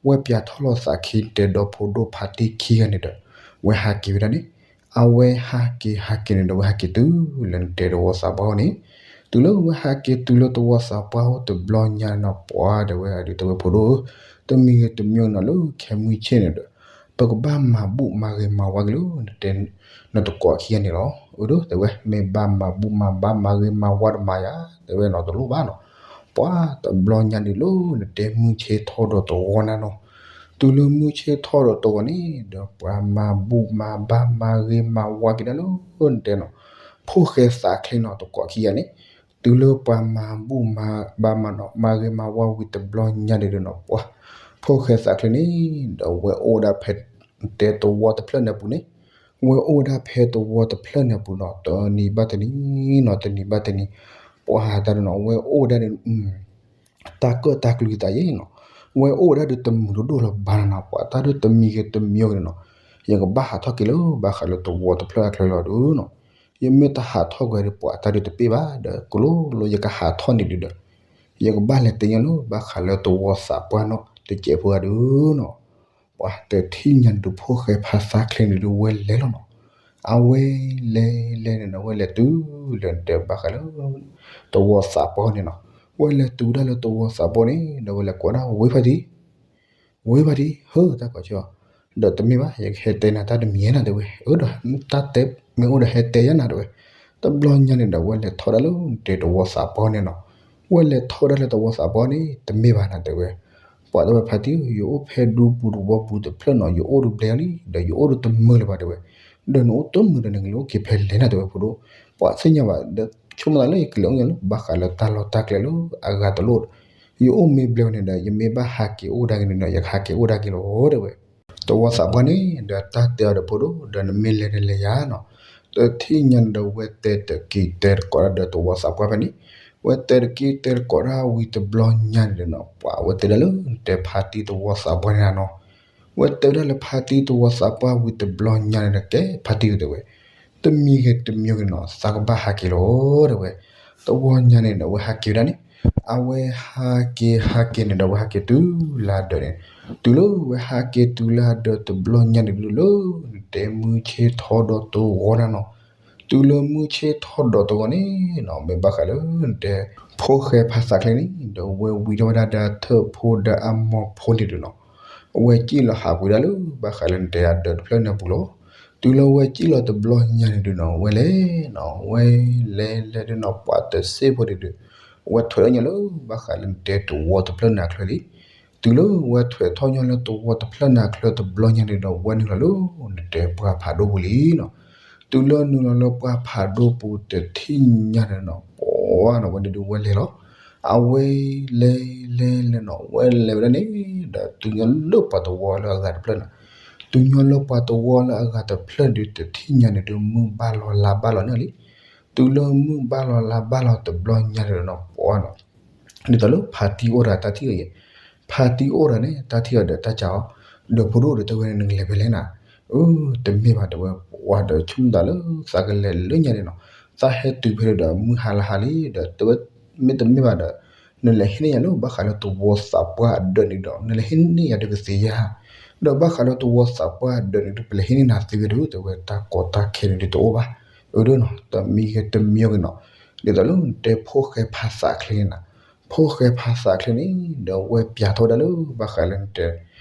ဝဲပၠးထီၣ်လိာ်သးခံတဲဒီးဖိဒိၣ်ဖါတံၢ်ခံဂၤန့ၣ်ဒီး ဝဲဟးက့ၤဝဲဒၣ်န့ၣ်, အဝဲဟးက့ၤဟးက့ၤန့ၣ်ဒီး ဝဲဟးက့ၤတုၤလၢနတဲတဝီသးပှၢ်အိၣ်န့ၣ်, တုၤလၢဝဲဟးက့ၤတုၤလၢတဝီသးပှၢ်အိၣ်တဘျီညါနီၤ ပှၤတဲဝဲ အဒုးတဲဝဲဖိဒိၣ်ဧၢ, တမံၤဂ့ၤတမံၤဂ့ၤနီၤ လၢခဲမုၢ်ဆ့ၣ်န့ၣ်ဒီး ပကဘၣ်မၤဘူၣ်မၤဂ့ၤမၤဝါက့ၤလၢ နတဲ နတကိးခံဂၤန့ၣ်လီၤ. အၢ တဲဝဲ မ့ၢ်ဘၣ်မၤဘူၣ်မၤဘါမၤဂ့ၤမၤဝါတမၤယၤ တဲဝဲနီၤ တလိၣ်ဘၣ်နီၤ. ပှၤတဘျီညါဒုးလၢနတဲမုၢ်ဆ့ၣ်ထီၣ်ဒီးတဂီၤနၤနီၤ, တုၤလၢမုၢ်ဆ့ၣ်ထီၣ်ဒီးတဂီၤန့ၣ်ဒီး ပှၤမၤဘူၣ်မၤဘါမၤဂ့ၤမၤဝါက့ၤဒၣ်လၢနတဲနီၤ, ဖိၣ်ဃဲသးချ့နီၤ တကိးခံဂၤန့ၣ်, တုၤလၢပှၤမၤဘူၣ်မၤဘါမၤနီၤ မၤဂ့ၤမၤဝါဝံၤတဘျီညါဒုးနီၤ ပှၤ ဖိၣ်ဃဲသးချ့န့ၣ် ဒီးဝဲအိၣ်ဒၣ်ဖဲ တဲတဝီတဖျၢၣ်န့ၣ်အပူၤန့ၣ်, ဝဲအိၣ်ဝဲဒၣ်ဖဲတဝီတဖျၢၣ်န့ၣ်အပူၤနီၤ တနံၤဘၣ်တနံၤနီၤ တနံၤဘၣ်တနံၤ, ပှၤတၢ်ဒုးနီၤ ဝဲအိၣ်ဝဲဒၣ်ဒီး တၢ်ကၢၣ်တၢ်ကျူသးယဲနီၤ, ဝဲအိၣ်ဝဲဒၣ်ဒီးတမုာ်တဒိၣ်လၢၤဘၣ်နၤနီၤ ပှၤတၢ်ဒုးတမံၤဂ့ၤတမံၤဂ့ၤန့ၣ်နီၤ, ယကဘၣ်ဟးထီၣ်က့ၤလၢဘၣ်ဃးလၢတဝီတဖျၢၣ်အချၢလီၤဒုးနီၤ, ယမ့ၢ်တဟးထီၣ်ကွံာ်ဒီး ပှၤတၢ်ဒုးတပ့ၢ်ဘၣ်ဒီး ကလိလၢယကဟးထီၣ်န့ၣ်ဒုးဒီး ယကဘၣ်လဲၤတဲညါလၢဘၣ်ဃးလၢတဝီသးပှၢ်နီၤ တစဲးဖိဂၤဒုးနီၤ, ပှၤတထံၣ်ညါန့ၣ်ဒုး ဖိၣ်ဃဲဖါသးချ့န့ၣ်ဒုး ဝဲလဲၤလီၤနီၤ, အဝဲလဲၤလဲၤန့ၣ်နီၤ ဝဲလဲၤတုၤလၢနတဲဘၣ်ဃးလၢ တဝီသးပှၢ်န့ၣ်နီၤ, ဝဲလဲၤတုၤဒၣ်လၢတဝီသးပှၢ်န့ၣ် ဒီးဝဲလဲၤကိးဒၣ်ဝဲဖါတံၢ် ဝဲဖါတံၢ် ဟၢ တၢ်ကိးဆၢအီၤ, ဒီးတမ့ၢ်ဘၣ် ယကဟဲတဲနၤတၢ်တမံၤနၤတဲဝဲ, အၢ ဒီး တၢ်တဲမ့ၢ်အိၣ်ဒီးဟဲတဲယၤနၤတဲဝဲ, တဘျီညါန့ၣ်ဒီး ဝဲလဲၤထီၣ်ဒၣ်လၢနတဲတဝီသးပှၢ်န့ၣ်နီၤ, ဝဲလဲၤထီၣ်ဒၣ်လၢတဝီသးပှၢ်န့ၣ် တမ့ၢ်ဘၣ်နၤတဲဝဲ, ပှၤတဲဝဲဖါတံၢ် ယအိၣ်ဖဲဒူပူၤတဝီပူၤတဖျၢၣ်နီၤ ယအိၣ်ဒူဘျဲလံ ဒီးယအိၣ်ဒူတမုာ်လၢၤဘၣ်တဲဝဲ, ဒီးနအိၣ်တမုာ်ဒီးနကလဲၤအိၣ်က့ၤဖဲလဲၣ်နၤတဲဝဲဖိဒိၣ်, ပှၤသ့ၣ်ညါဘၣ် ဒီးဆိကမိၣ်သးလၢယကလဲၤအိၣ်ညါလၢ ဘၣ်ဃးလၢတၢ်လီၢ်တၢ်ကျဲလၢအဂၤတလိၣ်ဒီး, ယအိၣ်မ့ၢ်ဘျဲဝဲန့ၣ်ဒီး ယမ့ၢ်ဘၣ်ဟးက့ၤအိၣ်ဒၣ်က့ၤန့ၣ်ဒီး ယကဟးက့ၤအိၣ်ဒၣ်က့ၤလီၤတဲဝဲ တဝီသးပှၢ်န့ၣ် ဒီးတၢ်တဲအီၤဒီးဖိဒိၣ် ဒီးနမ့ၢ်လဲၤဒီးလဲၤယၤနီၤ, တထံၣ်ညါန့ၣ်ဒီး ဝဲတဲတက့ၤတဲတကိးတၢ်ဒီးတဝီသးပှၢ်ဖဲန့ၣ်, ဝဲတဲတက့ၤတဲတကိးတၢ်ဝံၤတဘျီညါန့ၣ်ဒီးနီၤ ပှၤဝဲတဲဒၣ်လၢနတဲဖါတံၢ်တဝီသးပှၢ်န့ၣ်နီၤ, ဝဲတဲဝဲဒၣ်လၢဖါတံၢ်တဝီသးပှၢ်ဝံၤတဘျီညါန့ၣ်ဒီး ကဲဖါတံၢ်တဲဝဲ တမံၤဂ့ၤတမံၤဂ့ၤနီၤ သးကဘၣ်ဟးက့ၤလီၤတဲဝဲ, တဝီညါန့ၣ်ဒီး အဝဲဟးက့ၤဝဲဒၣ်န့ၣ်, အဝဲဟးက့ၤဟးက့ၤန့ၣ်ဒီး အဝဲဟးက့ၤတုၤလၢအဒၢးန့ၣ်, တုၤလၢဝဲဟးက့ၤတုၤလၢအဒၢးတဘျီညါန့ၣ်ဒုးလၢ နတဲမုၢ်ဆ့ၣ်ထီၣ်ဒီးတဂီၤနၤနီၤ, တုၤလၢမုၢ်ဆ့ၣ်ထီၣ်ဒီးတဂီၤန့ၣ်နီၤ မ့ၢ်ဘၣ်ဃးလၢနတဲ ဖိၣ်ဃဲဖါသးချ့န့ၣ် ဒီးဝဲဝံၤထီၣ်ဝဲဒၣ်ဒီးထၢၣ်ဖိဒီးအမိၢ်ဖိန့ၣ်ဒုးနီၤ, အဝဲစံၣ်လီၤဟးကွံာ်ဒၣ်လၢ ဘၣ်ဃးလၢနတဲအဒၢးတဖျၢၣ်န့ၣ်အပူၤလီၤ. တုၤလၢဝဲစံၣ်လီၤတဘျီညါန့ၣ်ဒုးနီၤ ဝဲလဲၤနီၤ ဝဲလဲၤလဲၤဒုးနီၤ ပှၤတစ့ၢ်ဖိန့ၣ်ဒုး ဝဲထွဲးထီၣ်ညီလၢဘၣ်ဃးလၢနတဲတဝီတဖျၢၣ်န့ၣ်အချၢလံ. တုၤလၢဝဲထွဲးထီၣ်ညီလၢတဝီတဖျၢၣ်န့ၣ်အချၢတဘျီညါန့ၣ်ဒီး ဝဲနုာ်လီၤလၢနတဲပှၢ်ဖးဒိၣ်ပူၤလံနီၤ. တုၤလၢနုာ်လီၤလၢပှၢ်ဖးဒိၣ်ပူၤတထံၣ်ညါန့ၣ်နီၤ ပှၤနီၤ ဝဲန့ၣ်ဒုးဝဲလဲၤလီၤ. အဝဲလဲၤလဲၤလဲၤနီၤ ဝဲလဲၤဝဲဒၣ်န့ၣ် ဒီးတုၤညီလၢပှၤတဝီလၢအဂၤတဖျၢၣ်န့ၣ်, တုၤညီလၢပှၤတဝီလၢအဂၤတဖျၢၣ်ဒုးတထံၣ်ညါန့ၣ်ဒုး မုၢ်ဘၣ်လီၤလါဘၣ်လီၤန့ၣ်လံ. တုၤလၢမုၢ်ဘၣ်လီၤလါဘၣ်လီၤတဘျီညါန့ၣ်နီၤ ပှၤနီၤ ဒ်သိးလၢဖါတံၢ်အိၣ်တၢ်တၢ်ထံၣ်အီၤယဲ, ဖါတံၢ်အိၣ်တၢ်န့ၣ် တၢ်ထံၣ်အီၤဒီးတၢ်စးအီၤ, ဒီးဖိဒိၣ်ဒီးတဲဝဲန့ၣ် နကလဲၤဖဲလဲၣ်နၤ, အၢ တမ့ၢ်ဘၣ်တဲဝဲ, ပှၤဒီးဆိကမိၣ်သးလၢသးကလဲၤလၢညါန့ၣ်နီၤ, သးဟဲတုၤဖဲဒီးမုၢ်ဟါလၢဟါလံ ဒီးတဲဝဲ, မ့တမ့ၢ်ဘၣ်ဒီး နလဲၤဟံးန့ၢ်ယၤလၢဘၣ်ဃးလၢသဝီသးပှၢ်အဒၢးန့ၣ်ဒီး နလဲၤဟံးန့ၢ်ယၤဒီးကသ့ဧါ, ဒီးဘၣ်ဃးလၢသဝီသးပှၢ်အဒၢးန့ၣ်ဒီး ပလဲၤဟံးန့ၢ်နၤသ့ဝဲဒၣ် တဲဝဲတၢ်ကီတၢ်ခဲန့ၣ်ဒုးတအိၣ်ဘၣ်, အၢဒၣ်နီၤ တမံၤဂ့ၤတမံၤဂ့ၤနီၤ, ဒ်သိးလၢနတဲဖိၣ်ဃဲဖါသးချ့န့ၣ်နၤ, ဖိၣ်ဃဲဖါသးချ့န့ၣ် ဒီးဝဲပျးထီၣ်ဝဲဒၣ်လၢဘၣ်ဃးလၢနတဲ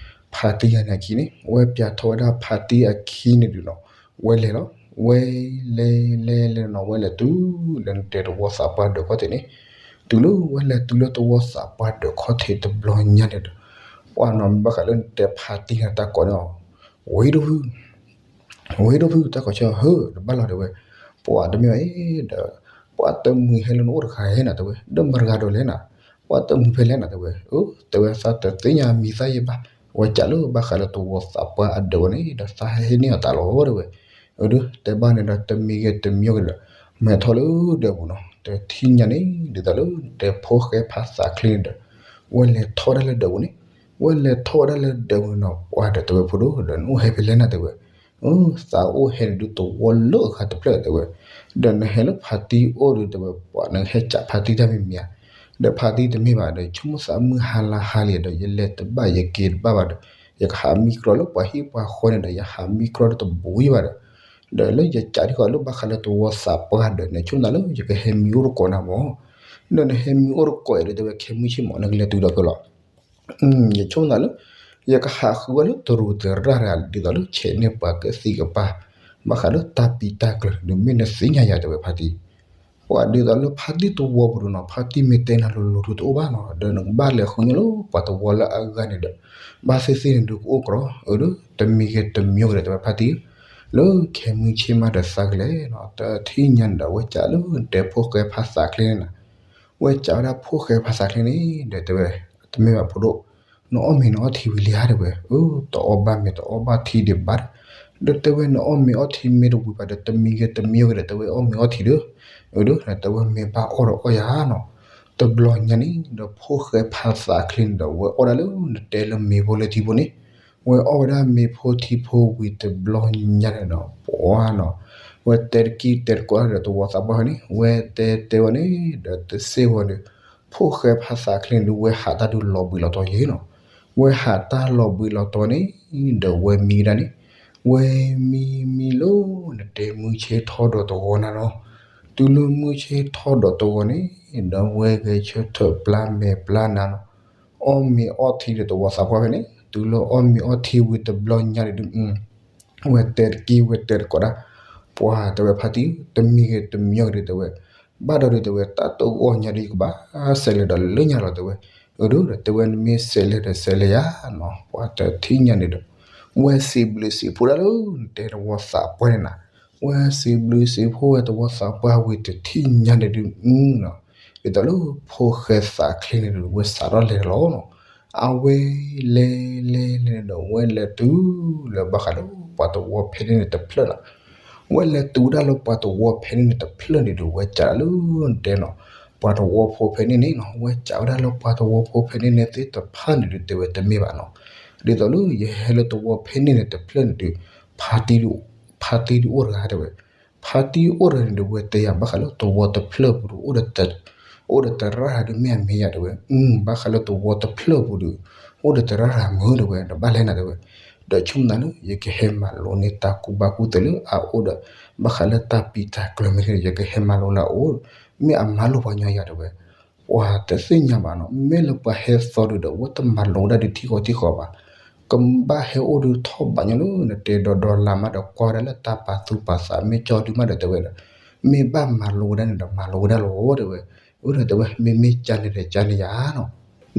ဖါတံၢ်ယၤန့ၣ်အခံန့ၣ် ဝဲပျးထီၣ်ဝဲဒၣ်ဖါတံၢ်အခံန့ၣ်ဒုးနီၤ, ဝဲလဲၤလီၤ, ဝဲလဲၤလဲၤလဲၤနီၤ ဝဲလဲၤတုၤလၢနတဲသဝီသးပှၢ်ဒၢးခီၣ်ထံးန့ၣ်, တုၤလၢဝဲလဲၤတုၤလၢသဝီသးပှၢ်ဒၢးခီၣ်ထံးတဘျီညါန့ၣ်ဒီး ပှၤနီၤမ့ၢ်ဘၣ်ဃးလၢနတဲဖါတံၢ်န့ၣ်တၢ်ကိးန့ၣ်အီၤ, ဝ့ၢ်ဒိၣ်ဖုၣ် ဝ့ၢ်ဒိၣ်ဖုၣ် တၢ်ကိးဆၢဟၢ တဘၣ်လီၤတဲဝဲ, ပှၤတမ့ၢ်အံၤဒီး ပှၤတမှံၤဟဲလၢနအိၣ်တဂၤဟဲနၤတဲဝဲ ဒီးမတၤတဂၤဒီးလဲၣ်နၤ, ပှၤတမှံၤဖဲလဲၣ်နၤတဲဝဲ, အၢ တဲဝဲသးတသ့ၣ်ညါမံၤသၣ်ယဲဘၣ်, ဝဲကးလၢဘၣ်ဃးလၢသဝီသးပှၢ်အဒၢးဝဲန့ၣ် ဒီးသးဟဲဟ့ၣ်န့ၢ်အီၤတၢ်လီၤတဲဝဲ, အၢ ဒုးတဲဘၣ်န့ၣ်ဒီးတမံၤဂ့ၤတမံၤဂ့ၤဒီး မဲာ်ထီၣ်လၢဒၢးပူၤနီၤ, တထံၣ်ညါန့ၣ် ဒ်သိးလၢတဲဖိၣ်ဃဲဖါသးချ့န့ၣ်ဒီး ဝဲလဲၤထီၣ်ဝဲဒၣ်လၢဒၢးပူၤန့ၣ်, ဝဲလဲၤထီၣ်ဝဲဒၣ်လၢဒၢးပူၤန့ၣ်နီၤ ပှၤဒီးတဲဝဲဖိဒိၣ်ဒီးနအိၣ်ဟဲဖဲလဲၣ်နၤတဲဝဲ, သးအိၣ်ဟဲန့ၣ်ဒုးသဝီလၢအဂၤတဖျၢၣ်တဲဝဲ, ဒီးနဟဲလၢဖါတံၢ်အိၣ်ဒုးတဲဝဲ ပှၤနကဟဲကးဖါတံၢ်တၢ်မံၤမံၤဧါ, ဒီးဖါတံၢ်တမ့ၢ်ဘၣ်ဒီး ဆိကမိၣ်သးမုၢ်ဟါလါဟါလံဒီး ယလဲၤတဘၣ်ယက့ၤတဘၣ်ဘၣ်ဒီး ယကဟးမံကြီလၢပှၤဟံၣ်ပှၤဃီန့ၣ်ဒီး ယဟးမံကြီတဘိယဘၣ်ဒီး ဒီးလၢယကးဒ်ဃီလၢဘၣ်ဃးလၢသဝီသးပှၢ်ဒၢးန့ၣ် ဆိကမိၣ်သးလၢယကဟဲမံအိၣ်တကိးနၤမၢ်, ဒီးနဟဲမံအိၣ်တကိးအံၤဒီးတဲဝဲ ခဲမုၢ်ဆ့ၣ်မၢ် နကလဲၤတုၤဒီးဖဲလီၤ ယဆိကမိၣ်သးလၢ ယကဟးဃုဝဲလၢတရူးသရၣ်တဂၤ ဒ်သိးလၢဆဲးန့ၢ်ပှၤကသံၣ်ကပၤ ဘၣ်ဃးလၢတၢ်ပံးတၢ်ကျၢၤန့ၣ် မ့ၢ်နသ့ၣ်ညါယၤတဲဝဲဖါတံၢ်, ပှၤဒ်သိးလၢဖါတံၢ်သဝီပူၤဒုးနီၤ ဖါတံၢ်မ့ၢ်တဲနၤလိၤလိၤဒုးတအိၣ်ဘၣ်နီၤ ဒီးနကဘၣ်လဲၤဃုညါလၢပှၤသဝီလၢအဂၤန့ၣ်ဒီး ဘၣ်သ့ၣ်သ့ၣ်န့ၣ်ဒုးကအိၣ်ကြီ အၢ ဒီးတမံၤဂ့ၤတမံၤဂ့ၤဒီးတဲဝဲဖါတံၢ်ဧၢ, လၢခဲမုၢ်ဆ့ၣ်မးဒီးသးကလဲၤနီၤ တထံၣ်ညါန့ၣ်ဒီး အဝဲကးလၢနတဲဖိၣ်ဃဲဖါသးချ့န့ၣ်နၤ ဝဲကးဝဲဒၣ်ဖိၣ်ဃဲဖါသးချ့န့ၣ် ဒီးတဲဝဲ တမ့ၢ်ဘၣ်ဖိဒိၣ်, နအီၣ်မ့ၤနအီထံဝံၤလံဧါတဲဝဲ, အၢ တအီၣ်ဘၣ်မ့ၤတအီၣ်ဘၣ်ထံဒံးဘၣ်ဒီး, ဒီးတဲဝဲနအီၣ်မ့ၤအီထံမ့ၢ်တဝံၤဘၣ်ဒီး တမံၤဂ့ၤတမံၤဂ့ၤဒီး တဲဝဲအီၣ်မ့ၤအီထံဒီး, အၢ ဒီးတဲဝဲမ့ၢ်ဘၣ်အီၣ်ဒီးအီၣ်ယၤနီၤ, တဘျီညါန့ၣ် ဒီးဖိၣ်ဃဲဖါသးချ့န့ၣ်ဒီး ဝဲအီၣ်ဒၣ်လၢနတဲလၢမ့ၤဖိလၢထံဖိန့ၣ်, ဝဲအီၣ်ဝဲဒၣ်မ့ၤဖိထံဖိဝံၤတဘျီညါန့ၣ်ဒီး ပှၤနီၤ ဝဲတဲတကံၢ်တဲတကိးဒီးသဝီသးပှၢ်န့ၣ် ဝဲတဲတဲဝဲန့ၣ် ဒီးတစ့ၢ်ဝဲဒီး ဖိၣ်ဃဲဖါသးချ့န့ၣ်ဒုး ဝဲဟးတၢ်ဒုးလီၤဘှံးလီၤတီၤယဲနီၤ, ဝဲဟးတၢ်လီၤဘှံးလီၤတီၤန့ၣ် ဒီးဝဲမံဒၣ်န့ၣ်, ဝဲမံမံလၢနတဲမုၢ်ဆ့ၣ်ထီၣ်ဒီးတဂီၤနၤနီၤ, တုၤလၢမုၢ်ဆ့ၣ်ထီၣ်ဒီးတဂီၤန့ၣ် ဒီးဝဲဂဲၤဆၢထၢၣ်ပျၢ်မဲာ်ပျၢ်နါနီၤ, အီၣ်မ့ၤအီထံဒီးသဝီသးပှၢ်ဖဲန့ၣ် တုၤလၢအီၣ်မ့ၤအီထံဝံၤတဘျီညါန့ၣ်ဒုး ဝဲတဲတကံၢ်ဝဲတဲတကိးဒၣ်, ပှၤတဲဝဲဖါတံၢ် တမံၤဂ့ၤတမံၤဂ့ၤဒီးတဲဝဲ, ဘၣ်ဒီးဒုးတဲဝဲ တၢ်တဂီၤညါဒုးယကဘၣ်စဲးလဲၤဒီးလၢညါလီၤတဲဝဲ, အၢ ဒီးတဲဝဲနမ့ၢ်စဲးလဲၤဒီးစဲးလဲၤယၤနီၤ, ပှၤတထံၣ်ညါန့ၣ်ဒီး ဝဲစံးဘျုးစံးဖှိၣ်ဒၣ်လၢနတဲသဝီသးပှၢ်န့ၣ်နၤ, ဝဲစံးဘျုးစံးဖှိၣ်ဝဲသဝီသးပှၢ်ဝံၤတထံၣ်ညါန့ၣ်ဒုးနီၤ, ဒ်သိးလၢဖိၣ်ဃဲသးချ့န့ၣ်ဒီး ဝဲစးထီၣ်လဲၤလီၤနီၤ, အဝဲလဲၤလဲၤလဲၤန့ၣ်ဒီး ဝဲလဲၤတုၤလၢဘၣ်ဃးလၢပှၤသဝီဖဲန့ၣ်န့ၣ်တဖျၢၣ်လီၤ, ဝဲလဲၤတုၤဒၣ်လၢပှၤသဝီဖဲန့ၣ်န့ၣ်တဖျၢၣ်န့ၣ်ဒီး ဝဲကးလၢနတဲနီၤ, ပှၤသဝီဖိဖဲန့ၣ်န့ၣ်နီၤ ဝဲကးဝဲဒၣ်လၢပှၤသဝီဖိဖဲန့ၣ်န့ၣ်သ့ၣ်တဖၣ်န့ၣ်ဒုးတဲဝဲတမ့ၢ်ဘၣ်နီၤ, ဒ်သိးလၢယဟဲလၢသဝီဖဲန့ၣ်န့ၣ်တဖျၢၣ်န့ၣ်ဒီး ဖါတံၢ်ဒုး ဖါတံၢ်ဒုးအိၣ်တဂၤတဲဝဲ, ဖါတံၢ်အိၣ်တဂၤန့ၣ်ဒီး ဝဲတဲယၤဘၣ်ဃးလၢသဝီတဖျၢၣ်ပူၤဒီး အိၣ်ဒီးသရၣ်တဂၤဒုးမ့ၢ်အမ့ၢ်ယၤတဲဝဲ, ဘၣ်ဃးလၢသဝီတဖျၢၣ်ပူၤဒီး အိၣ်ဒီးသရၣ်တဂၤမုၢ်တဲဝဲ ဒီးဘၣ်လဲၣ်နၤတဲဝဲ, ဒီးဆိကမိၣ်သးလၢ ယကဟဲမၤလိန့ၢ်တၢ်ကူၣ်ဘၣ်ကူၣ်သ့လၢအအိၣ်ဒီး ဘၣ်ဃးလၢတၢ်ပံးတၢ်ကျၢၤမ့ၢ်ဂ့ၤ ယကဟဲမၤလိလၢအအိၣ်, မ့ၢ်အမၤလိပှၤညီယၤတဲဝဲ ပှၤတသ့ၣ်ညါဘၣ်နီၤ, မ့ၢ်လၢပှၤဟဲသီဒုးဒီး ဝဲတမၤလိဝဲဒၣ်ဒုးထံဃီထံဃီဘၣ်, ကဘၣ်ဟဲအိၣ်ဒုးထီၣ်ဘးညီလၢနတဲဒီးဒီလၢ်မးဒီး ကွၢ်ဝဲဒၣ်လၢတၢ်ပာ်သူၣ်ပာ်သး မ့ၢ်ကၠီဒုးမးဒီးတဲဝဲဒီး, မ့ၢ်ဘၣ်မၤလိဝဲဒၣ်န့ၣ်ဒီး မၤလိဝဲဒၣ်လီၤတဲဝဲ, အၢ ဒီးတဲဝဲ မ့မ့ၢ်ကၠီန့ၣ်ဒီးကၠီန့ၣ်ယၤန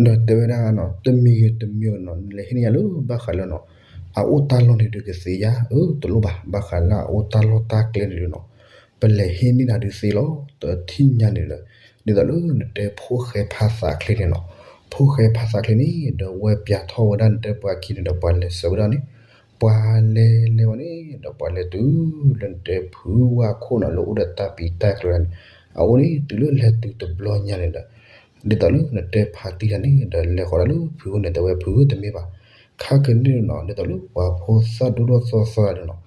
ီၤ, ဒီးတဲဝဲဒၣ်နီၤ တမံၤဂ့ၤတမံၤဂ့ၤနီၤ နလဲၤဟ့ၣ်န့ၢ်ယၤလၢဘၣ်ဃးလၢနီၤ အအိၣ်တၢ်လီၢ်န့ၣ်ဒုးကသ့ဧါ, အၢ တလိၣ်ဘၣ်, ဘၣ်ဃးလၢအအိၣ်တၢ်လီၢ်တၢ်ကျဲန့ၣ်ဒုးနီၤ ပလဲၤဟ့ၣ်န့ၢ်နၤဒုးသ့လီၤ, တထံၣ်ညါန့ၣ်ဒီး, ဒ်သိးလၢနတဲဖိၣ်ဃဲဖါသးချ့န့ၣ်နီၤ, ဖိၣ်ဃဲဖါသးချ့န့ၣ် ဒီးဝဲပျးထီၣ်ဝဲဒၣ်နတဲပှၤခံန့ၣ်ဒီး ပှၤလဲၤစၢၤဝဲဒၣ်န့ၣ်, ပှၤလဲၤလဲၤဝဲန့ၣ် ဒီးပှၤလဲၤတုၤလၢနတဲဖုဝါခိၣ်နီၤ လၢအိၣ်ဒီးတၢ်ပံးတၢ်ကျၢၤန့ၣ်, အအိၣ်န့ၣ် တုၤလၢလဲၤတုၤတဘျီညါန့ၣ်ဒီး ဒ်သိးလၢနတဲဖးတံၢ်တၢ်န့ၣ် ဒီးလဲၤဃီၤဒၣ်လၢဖုအိၣ်န့ၣ် တဲဝဲဖုဧၢတမ့ၢ်ဘၣ်. ခါကန့ၣ်နီၤ ဒ်သိးလၢပှၤဖိသၣ်ဒိၣ်ဒိၣ်သီသီဒၣ်နီၤ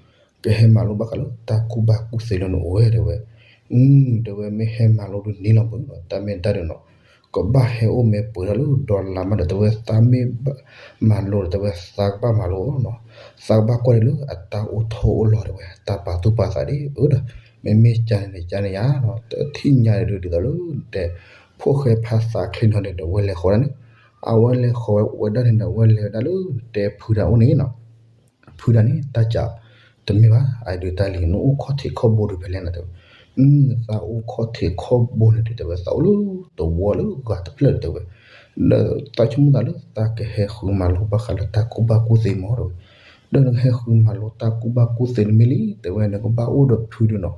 ကဟဲမၤလိဘၣ်ဃးလၢတၢ်ကူၣ်ဘၣ်ကူၣ်သ့လၢနအိၣ်ဝဲတဲဝဲ. တဲဝဲမ့ၢ်ဟဲမၤလိဒုးန့ၣ်လီၤမုၢ်နီၤ တၢ်မ့ၢ်တၢ်ဒုးနီၤ ကဘၣ်ဟဲအိၣ်မ့ၢ်ပှဲၤထီၣ်လၢဒီလါမးဒီး တဲဝဲသးမ့ၢ်ဘၣ်မၤလိဒီး တဲဝဲသးကဘၣ်မၤလိနီၤ သးကဘၣ်ကွၢ်ဒၣ်လၢအတၢ်အိၣ်ထီၣ်အိၣ်လီၤတဲဝဲ တၢ်ပာ်သူၣ်ပာ်သးဒ်အၢဒီး မ့မ့ၢ်ကန့ၣ်န့ၣ် ကန့ၣ်ယါနီၤ တထံၣ်ညါဒုး ဒ်သိးလၢတဲ ဖိၣ်ဃဲဖးသးချ့နီၤန့ၣ်ဒီး ဝဲလဲၤဃီၤဒၣ်န့ၣ် အဝဲလဲၤဃီၤဝဲဒၣ်န့ၣ်ဒီး ဝဲလဲၤဝဲဒၣ်လၢတဲဖုဒၣ်အိၣ်န့ၣ်နီၤ ဖုဒၣ်န့ၣ် တၢ်ကးတမ့ၢ်ဘၣ် အဒုးတၢ်လံ နအိၣ်ခီၣ်ထံးခီၣ်ဘိဒုးဖဲလဲၣ်နီၤတဲဝဲ. သးအိၣ်ခီၣ်ထံးခီၣ်ဘိန့ၣ်ဒုးတဲဝဲ သးအိၣ်လၢတဝီလၢဂၤတဖျၢၣ်တဲဝဲ ဒီးသးဆိကမိၣ်သးလၢသးကဟဲဃုမၤလိဘၣ်ဃးလၢတၢ်ကူၣ်ဘၣ်ကူၣ်သ့မးတဲဝဲ ဒီးနကဟဲဃုမၤလိတၢ်ကူၣ်ဘၣ်ကူၣ်သ့န့ၣ်မ့ၢ်လံ တဲဝဲနကဘၣ်အိၣ်ဒီးဖုဒုးနီၤ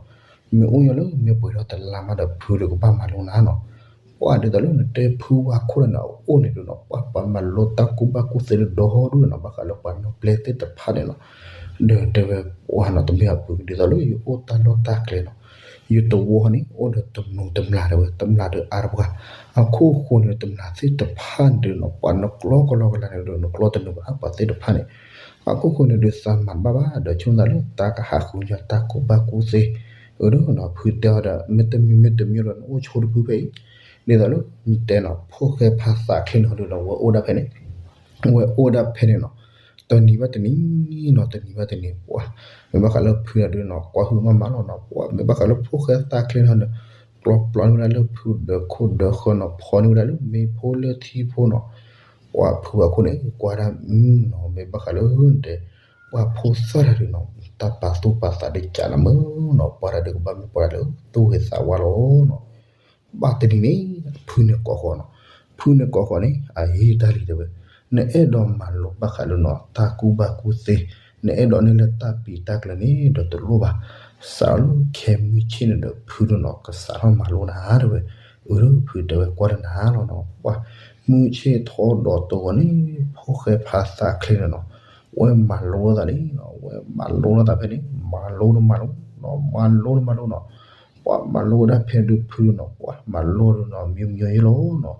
မ့ၢ်အိၣ်ညီလၢမ့ၢ်ပှဲၤထီၣ်တလါမးဒီးဖုဒုးကဘၣ်မၤလိနၤနီၤ ပှၤဒ်သိးလၢနတဲဖုဝါခိၣ်န့ၣ်နီၤ အိၣ်န့ၣ်ဒုးနီၤ ပှၤပှၤမၤလိတၢ်ကူၣ်ဘၣ်ကူၣ်သ့ဒီဟီဒုးနီၤ ဘၣ်ဃးလၢပှၤနီၢ်ပျဲၢ်သ့ၣ်တဖၣ်န့ၣ်နီၤ ဒီးတဲဝဲပှၤနီၤ တမ့ၢ်အဖု ဒ်သိးလၢယအိၣ်တၢ်လီၢ်တၢ်ကျဲနီၤ ယတဝီဟီန့ၣ် အိၣ်ဒီးတမူးတမျၢ်တဲဝဲ တမျၢ်ဒီးအါတပှၢ် အခိၣ်ဃိန့ၣ် တမျၢ်သ့ၣ်တဖၣ်န့ၣ်ဒုးနီၤ ပှၤနကျီကလီကလီန့ၣ်ဒုး နကျီတနုာ်ဘၣ်ပှၤသ့ၣ်တဖၣ်န့ၣ် အခိၣ်ဃိန့ၣ်ဒုးသးမၤတဘၣ်ဘၣ် ဒီးဆိကမိၣ်သးလၢသးကဟးဃုညီတၢ်ကူၣ်ဘၣ်ကူၣ်သ့ အဒုးနီၤ ဖုတဲအီၤဒီး မ့တမံၤမ့တမံၤဒီး နအိၣ်ဆိတဖုဖဲအံၤ ဒ်သိးလၢနတဲနီၤ ဖိၣ်ဃဲဖးသးချ့နီၤဒုးနီၤ ဝဲအိၣ်ဒၣ်ဖဲန့ၣ် ဝဲအိၣ်ဒၣ်ဖဲန့ၣ်နီၤ တနံၤဘၣ်တနံၤနီၤ တနံၤဘၣ်တနံၤ ပှၤ မ့ၢ်ဘၣ်ဃးလၢဖုဒၣ်ဒုးနီၤ ကွၢ်ဟုၣ်မးမးလီၤနီၤ ပှၤ မ့ၢ်ဘၣ်ဃးလၢဖိၣ်ဃဲသးချ့နီၤဒီး ကျီပျီန့ၢ်ဝဲဒၣ်လၢဖုဒီးခိၣ်ဒီးဃၢၤနီၤ ဖီန့ၢ်ဝဲဒၣ်လၢမ့ၢ်ဖိလၢထံဖိနီၤ ပှၤဖုဝဲခိၣ်န့ၣ် ကွၢ်ဒၣ်မုၢ်နီၤ မ့ၢ်ဘၣ်ဃးလၢတဲ ပှၤဖိသၣ်တၢ်ဒုးနီၤ တၢ်ပာ်သူၣ်ပာ်သးဒုးကးလီၤမုၢ်နီၤ ပှၤတၢ်ဒုးကဘၣ်မ့ၢ်ပှၤတၢ်လၢသူၣ်ဂ့ၤသးဝါလီၤနီၤ ဘၣ်တနံၤန့ၣ် ဖုန့ၣ်ကိးဃီၤနီၤ ဖုန့ၣ်ကိးဃီၤန့ၣ် အဟ့ၣ်တၢ်လံတဲဝဲ နအဲၣ်ဒိးမၤလိဘၣ်ဃးလၢနီၤ တၢ်ကူၣ်ဘၣ်ကူၣ်သ့ နအဲၣ်ဒိးန့ၢ်လၢတၢ်ပံးတၢ်ကျၢၤန့ၣ်ဒီးတလိၣ်ဘၣ် စးလၢခဲမုၢ်ဆ့ၣ်န့ၣ်ဒီး ဖုဒုးနီၤ ကစးထီၣ်မၤလိနၤတဲဝဲ အၢ ဖုတဲဝဲကွၢ်တနၤလီၤနီၤ ပှၤ မုၢ်ဆ့ၣ်ထီၣ်ဒီးတဂီၤန့ၣ် ဖိၣ်ဃဲဖးသးချ့န့ၣ်နီၤ ဝဲမၤလိလိာ်သးန့ၣ်နီၤ ဝဲမၤလိလိာ်သးဖဲန့ၣ် မၤလိတမၤလိနီၤ မၤလိတမၤလိနီၤ ပှၤမၤလိဝဲဒၣ်ဖဲဒုးဖုနီၤ ပှၤမၤလိဒုးနီၤ မံမံယဲလီၤနီၤ